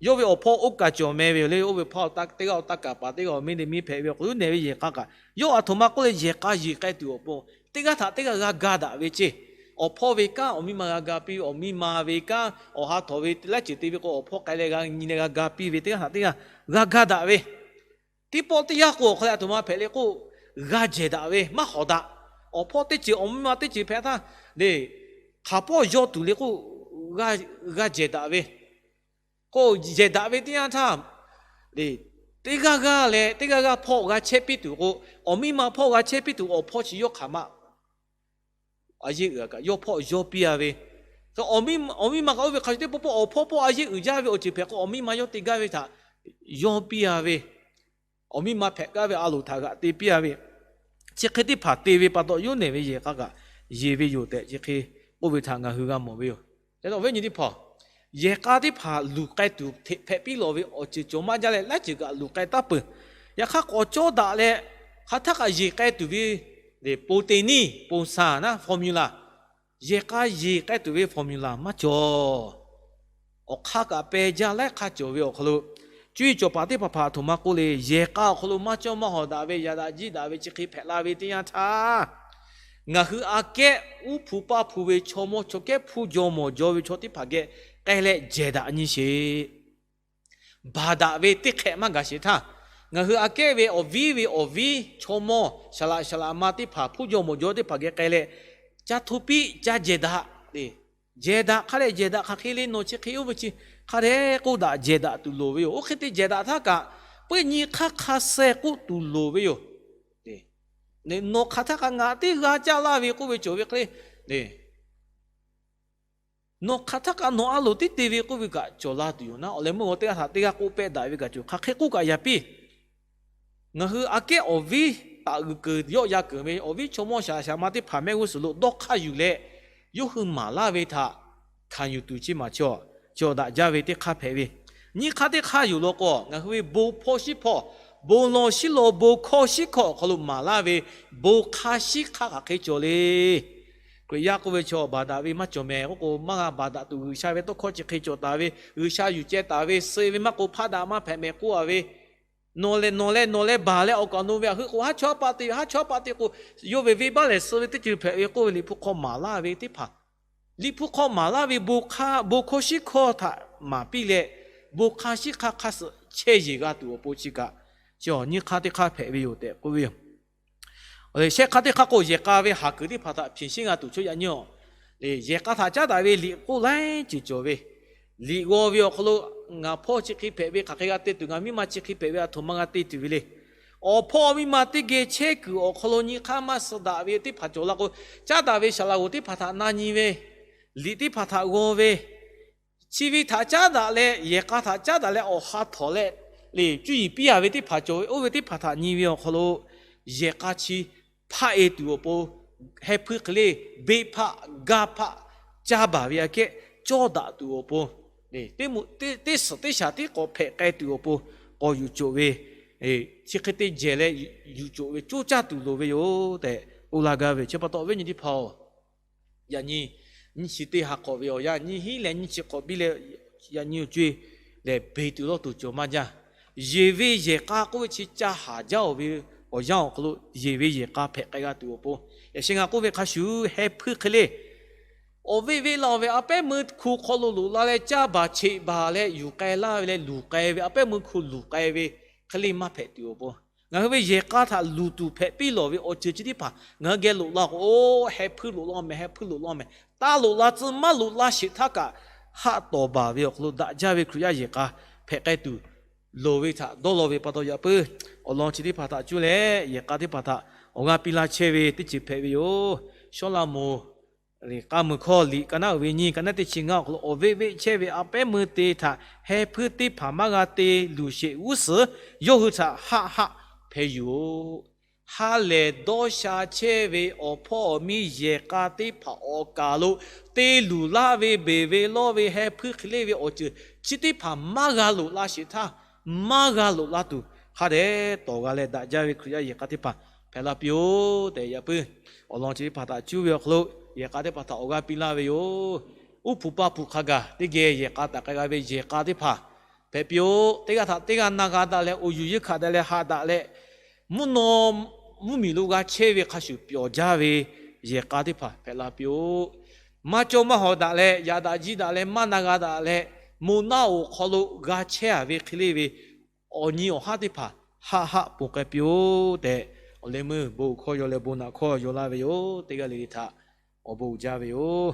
yawˇ ve awˬ hpawˇ oˇ kaˬ cawˬ meh ve yoˬ le. Oˇ ve hpawˇ teˇ g'aˇ awˬ taˇ kaˍ paˍ teˇ g'aˇ awˬ miˇ teˇ miˇ hpehꞈ ve awˬ hk'aw lo yawˇ nehˬ ve yehˬ k'a kaꞈ, yawˇ aˬ htoꞈ ma k'oˆ leh yehˬ k'a yeˬ k'ai tuˬ awˬ pon, teˇ g'aˇ htaꞈ teˇ g'aˇ g'a ga daꞈ ve ceˇ. Awˬ hpawˇ ve kanˉ awˬ miˇ ma g'a ga piˇ ve, awˬ miˇ ma ve kanˉ awˬ ha htoꞈ ve laiˉ ceuˬ te ve k'o, awˬ hpawˇ k'ai leh g'a nyi leh g'a ga piˇ ve, teˇ g'aˇ htaꞈ teˇ g'aˇ g'a ga daꞈ ve, teˇ pawˆ teˇ yanˇ k'o awˬ hk'aw leh aˬ htoꞈ ma hpehꞈ le k'o, g'a jehˬ daꞈ ve maˇ hawˍ daꞈ. Awˬ hpawˇ teˇ ceuˬ awˬ miˇ ma teˇ ceuˬ hpehꞈ htaˇ le, hk'aˬ pawˇ yaw tuˬ le k'o, g'a jehˬ daꞈ ve, k'o jehˬ daꞈ ve teˇ yanˇ htaˇ le, teˇ g'aˇ g'aˇ leh teˇ g'aˇ g'aˇ hpawˇ g'a chehˇ piˇ tuˬ k'o, awˬ miˇ ma hpawˇ g'a chehˇ piˇ tuˬ awˬ hpawˇ chi yawˇ hk'aˬ ma a yeˇ uiˍ kaꞈ yawˇ hpawˇ yawˇ piˇ a ve, awˬ miˇ ma kaꞈ oˇ ve hk'a shuˍ teˇ pawˆ pawˆ awˬ hpawˇ pawˆ a yeˇ uiˍ jaˇ ve awˬ ceuˬ hpehꞈ k'o, awˬ miˇ ma yawˇ te gaˇ ve htaꞈ yawˇ piˇ a ve, awˬ miˇ ma hpehꞈ gaˇ ve a loˍ htaꞈ g'aꞈ te piˇ a ve, chi hk'e teˇ hpaˍ te ve pa taw yawˇ nehˬ ve yehˬ k'a kaꞈ yeˬ ve yoˬ tehꞈ chi hk'e k'oˆ ve htaꞈ ngaˬ hui g'a mawˬ ve yoˬ. Hk'e te awˬ viˉ awˬ nyi teˇ hpaˍ, yehˬ k'a teˇ hpaˍ luˬ k'ai tuˬ hteꞈ hpehꞈ piˇ lawˬ ve awˬ ceuˬ cawˬ maˇ jaˇ leh laiˉ ceuˬ kaꞈ luˬ k'ai taˉ peuˬ. Yaꞈ hk'aˇ k'awꞈ cawˇ daꞈ leh hk'aˬ htaˇ kaꞈ yeˬ k'ai tuˬ ve le, po te niˇ po saˍ naˉ formula, yehˬ k'a yeˬ k'ai tuˬ ve formula maˇ cawˬ. Awˬ hk'aˇ kaꞈ peh jaˇ laiˉ hk'aˇ cawˬ ve awˬ hk'aw lo, cuˇ yiˍ cawˬ paˍ teˇ hpaˍ hpaˍ aˬ htoꞈ ma k'oˆ le, yehˬ k'a awˬ hk'aw lo maˇ cawˇ maˇ hawˍ daꞈ ve, yaꞈ daꞈ jiˇ daꞈ ve chi hk'e hpehꞈ la ve teˇ yanˇ htaˇ, ngaˬ hui aꞈ kehˉ uˉ hpu paˇ hpu ve chaw mawˇ chaw kehˉ hpu jaw mawˬ jaw ve chaw teˇ hpaˍ geh k'ai leh jehˬ daꞈ nyi sheˍ. Baˬ daꞈ ve teˇ hk'ehꞈ maˇ gaˬ sheˍ htaˇ, ngaˬ hui aꞈ kehˉ ve awˬ viˉ ve awˬ viˉ chaw mawˇ saˍ laꞈ saˍ laꞈ ma teˇ hpaˍ hpu jaw mawˬ jaw teˇ hpaˍ geh k'ai leh, ca hto piˇ ca jehˬ daꞈ le. Jehˬ daꞈ hk'a leh jehˬ daꞈ hk'aˬ hk'e le, nawˬ chi hk'e oˇ ve chi hk'a dehꞈ k'oˆ daꞈ jehˬ daꞈ tuˬ loˍ ve yoˬ. Oˇ hk'e te jehˬ daꞈ htaˇ kaꞈ, puiˉ nyi hk'aˇ hk'a suh k'oˆ tuˬ loˍ ve yoˬ. Nawˬ hk'aˬ htaˇ kaꞈ ngaˬ teˇ g'aˇ caˇ laˇ ve k'oˆ ve cawˬ ve hk'e le, nawˬ hk'aˬ htaˇ kaꞈ nawˬ a loˍ tiˉ te ve k'oˆ ve kaꞈ cawˬ la tuˬ yoˬ naˉ. Awˬ leh meuˇ g'aw teˇ g'aˇ htaꞈ teˇ g'aˇ k'oˆ pehˆ daꞈ ve kaꞈ cawˬ, hk'aˬ hk'e k'oˆ kaꞈ yaꞈ piˇ. Ngaˬ hui aꞈ kehˉ awˬ viˉ taˍ g'uiˬ keunˍ yawˆ ya keunˍ ve awˬ viˉ chaw mawˇ saˍ laꞈ saˍ laꞈ ma teˇ hpaˍ mehˆ g'uˇ suhˍ lo dawˇ hk'aˇ yuˬ leh, yawˇ hui maˍ laˇ ve htaꞈ hkanˍ yuˬ tuˬ chi maˬ cawˬ daꞈ jaˇ ve teˇ hk'aˇ hpehꞈ ve. Nyiˇ hk'aˇ teˇ hk'aˇ yoˬ law k'o, ngaˬ hui ve bon hpawˇ shiˉ hpawˇ, bon law shiˉ law, bon hkawˇ shiˉ hkawˇ awˬ hk'aw lo maˍ laˇ ve bon hk'a shiˉ hk'aˇ hk'aˬ hk'e cawˬ le. Hkriꞈ yaˇ k'oˆ ve chaw baˬ daꞈ ve maˇ cawˬ mehˍ k'oˆ k'o, maˇ g'a baˬ daꞈ tuˬ G'uiˬsha ve tawˇ hkawˇ chi hk'e cawˬ taˍ ve, G'uiˬsha yuˬ ceh taˍ ve, suh ve maˇ k'o hpaˆ daꞈ maˇ hpehꞈ mehˍ k'oˆ a ve, nawˬ lehˬ nawˬ leh nawˬ leh baˬ leh awˬ kaꞈ nawˬ ve a heuˆ k'o haˉ chawˇ haˉ paˆ te ve, haˉ chawˇ haˉ paˆ te k'o, yawˇ ve venˇbaˆ lehˬ suh ve teˇ ceuˬ hpehꞈ ve k'oˆ ve Liꞈ hpu hk'aw maˍ laˇ ve teˇ hpaˍ, Liꞈ hpu hk'aw maˍ laˇ ve bon hk'a, bon hkawˇ shiˉ hkawˇ htaꞈ maˍ piˇ leh, bon hk'a shiˉ hk'aˇ hk'a suh chehˇ yeˬ g'a tuˬ awˬ pon chi kaꞈ, chi nyiˇ hk'aˇ teˇ hk'aˇ hpehꞈ ve yoˬ tehꞈ k'oˆ ve yoˬ. Shehˆ hk'aˇ teˇ hk'aˇ k'o, yehˬ k'a ve haˍ kuiˬ teˇ hpaˍ htaꞈ hpeꞈ sheˉ g'a tuˬ chaw yaꞈ nyi-oˬ. Yehˬ k'a htaꞈ caˉ daꞈ ve liꞈ k'oˆ laiˉ ceuˬ cawˬ ve, liꞈ g'aw ve awˬ hk'aw lo ngaˬ hpawˇ chi hk'e hpehꞈ ve, hk'aˬ hk'e g'a te tuˬ, ngaˬ miˇ ma chi hk'e hpehꞈ ve, aˬ htoꞈ ma g'a te tuˬ ve le. Awˬ hpawˇ miˇ ma teˇ geh chehˇ kuiˬ awˬ hk'aw lo nyi hk'aˇ maˇ suh daꞈ ve teˇ hpaˍ cawˬ la k'o, caˉ daꞈ ve saˍ laꞈ g'oˍ teˇ hpaˍ htaꞈ na nyi ve, liꞈ teˇ hpaˍ htaꞈ g'aw ve, chi ve htaꞈ caˉ daꞈ leh yehˬ k'a htaꞈ caˉ daꞈ leh awˬ ha htawꞈ leh, le cuˇ yiˍ piˇ a ve teˇ hpaˍ cawˬ ve, oˇ ve teˇ hpaˍ htaꞈ nyi ve awˬ hk'aw lo, yehˬ k'a chi hpaˆ-e tuˬ awˬ pon, heh hpuiˇ hk'e le, beˆ hpaˆ gaˇ hpaˆ caˇ baˬ ve aꞈ kehˉ cawˇ daꞈ tuˬ awˬ pon, teˇ suhˍ teˇ shaˍ tiˉ k'awꞈ hpehꞈ k'ai tuˬ awˬ pon k'awꞈ yuˬ coˬ ve, chi hk'e te jehˬ leh yuˬ coˬ ve coˇ caˇ tuˬ loˍ ve yoˬ tehꞈ k'oˆ laˇ gaˇ ve yoˬ. Chi pa taw awˬ viˉ nyi teˇ hpaˍ-oˬ, yaꞈ nyi nyiˇ chi teˇ ha hk'awꞈ ve awˬ yanˇ, nyiˇ hinˉ leh nyiˇ chi hk'awꞈ biˇ leh yaꞈ nyi awˬ co-e lehˬ, beˬ tuˬ lawˇ tuˬ cawˬ maˇ jaˇ. Yeˬ ve yehˬ k'a k'oˆ ve chi ca haˍ jaˇ-oˬ ve awˬ yanˇ awˬ hk'aw lo, yeˬ ve yehˬ k'a hpehꞈ k'ai g'a tuˬ awˬ pon, yaꞈ sheh ngaˬ k'oˆ ve hk'a shuˍ, heh hpuiˇ hk'e le, awˬ veˆ veˆ la-oˬ ve a pehˉ meuˇ hku hk'aw lo loꞈ la leh caˇ baˬ cheꞈ baˬ leh yuˬ k'ai laˇ ve leh luˬ k'ai ve, a pehˉ meuˇ hku luˬ k'ai ve hk'e le maˇ hpehꞈ tuˬ awˬ pon, ngaˬ hui ve yehˬ k'a htaꞈ luˬ tuˬ hpehꞈ piˇ lawˬ ve awˬ ceuˬ chi teˇ hpaˍ ngaˬ hui geh loꞈ la k'o, oˇ heh hpuiˇ loꞈ la mehˍ, heh hpuiˇ loꞈ la mehˍ, taˇ loꞈ la tcuh maˇ loꞈ la sheˍ htaˇ kaꞈ, haˆ tawˍ baˬ ve awˬ hk'aw lo daꞈ jaˇ ve Hkriꞈ yaˇ yehˬ k'a hpehꞈ k'ai tuˬ loˍ ve htaꞈ dawˇ law ve pa taw yaꞈ puiˉ, awˬ lawn chi teˇ hpaˍ htaꞈ cuˇ leh yehˬ k'a teˇ hpaˍ htaꞈ awˬ g'aˇ piˇ laˇ chehˇ ve teˇ ceuˬ hpehꞈ ve yoˬ. Sawˉlaꞈmonˍ liꞈ k'aˇ meuˍ hkawˇ liꞈ ka naˉ uiˍ ve nyiˇ ka naˉ teˇ chi ngaˇ awˬ hk'aw lo awˬ veˆ veˆ chehˇ ve a pehˉ meuˇ te htaꞈ heh hpuiˇ teˇ hpaˍ maˇ g'a te luˬ sheˍ g'uˇ suhˍ yawˇ hui htaꞈ haˆ haˆ hpehꞈ yuˬ-oꞈ. Ha lehˬ dawˇ sha chehˇ ve awˬ hpawˇ awˬ miˇ yehˬ k'a teˇ hpaˍ awˬ kaˍ lo te luˬ laˇ ve beˬ ve lawˇ ve heh hpuiˇ hk'e le ve awˬ ceuˬ chi teˇ hpaˍ maˇ g'a loꞈ la sheˍ htaˇ, maˇ g'a loꞈ la tuˬ hk'a dehꞈ tawˍ g'a leh daꞈ jaˇ ve Hkriꞈ yaˇ yehˬ k'a teˇ hpaˍ hpehꞈ la piˇ-oˆ tehꞈ yaꞈ puiˉ, awˬ lawn chi teˇ hpaˍ htaꞈ cuˇ ve awˬ hk'aw lo yehˬ k'a teˇ hpaˍ htaꞈ awˬ g'aˇ piˇ laˇ ve yoˬ. Uˉ hpu paˇ hpu hk'a gaˬ teˇ geh yehˬ k'a taˍ k'ai g'a ve yehˬ k'a teˇ hpaˍ hpehꞈ piˇ-oˆ. Teˇ g'aˇ htaꞈ teˇ g'aˇ na g'a daꞈ leh awˬ yuˬ yeˇ hkaꞈ daꞈ leh haꞈ daꞈ leh mvuhˇ naw mvuhˇmiˬ lo g'a chehˇ ve hk'a shuˍ pyawˬ jaˇ ve yehˬ k'a teˇ hpaˍ hpehꞈ la piˇ-oˆ. Maˇ cawˇ maˇ hawˍ daꞈ leh yaꞈ daꞈ jiˇ daꞈ leh maˇ na g'a daꞈ leh moˬ naˆ hoꞈ hk'aw lo g'a chehˇ-a ve hk'e le ve awˬ nyi awˬ haˉ teˇ hpaˍ haˆ haˆ ponˬ k'ai piˇ-oˆ tehꞈ, awˬ leh meuˇ bon hkawˇ yaw leh bon naꞈ hkawˇ yaw laˇ ve yoˬ. Teˇ g'aˇ le le htaꞈ awˬ bon uiˍ jaˇ ve yoˬ.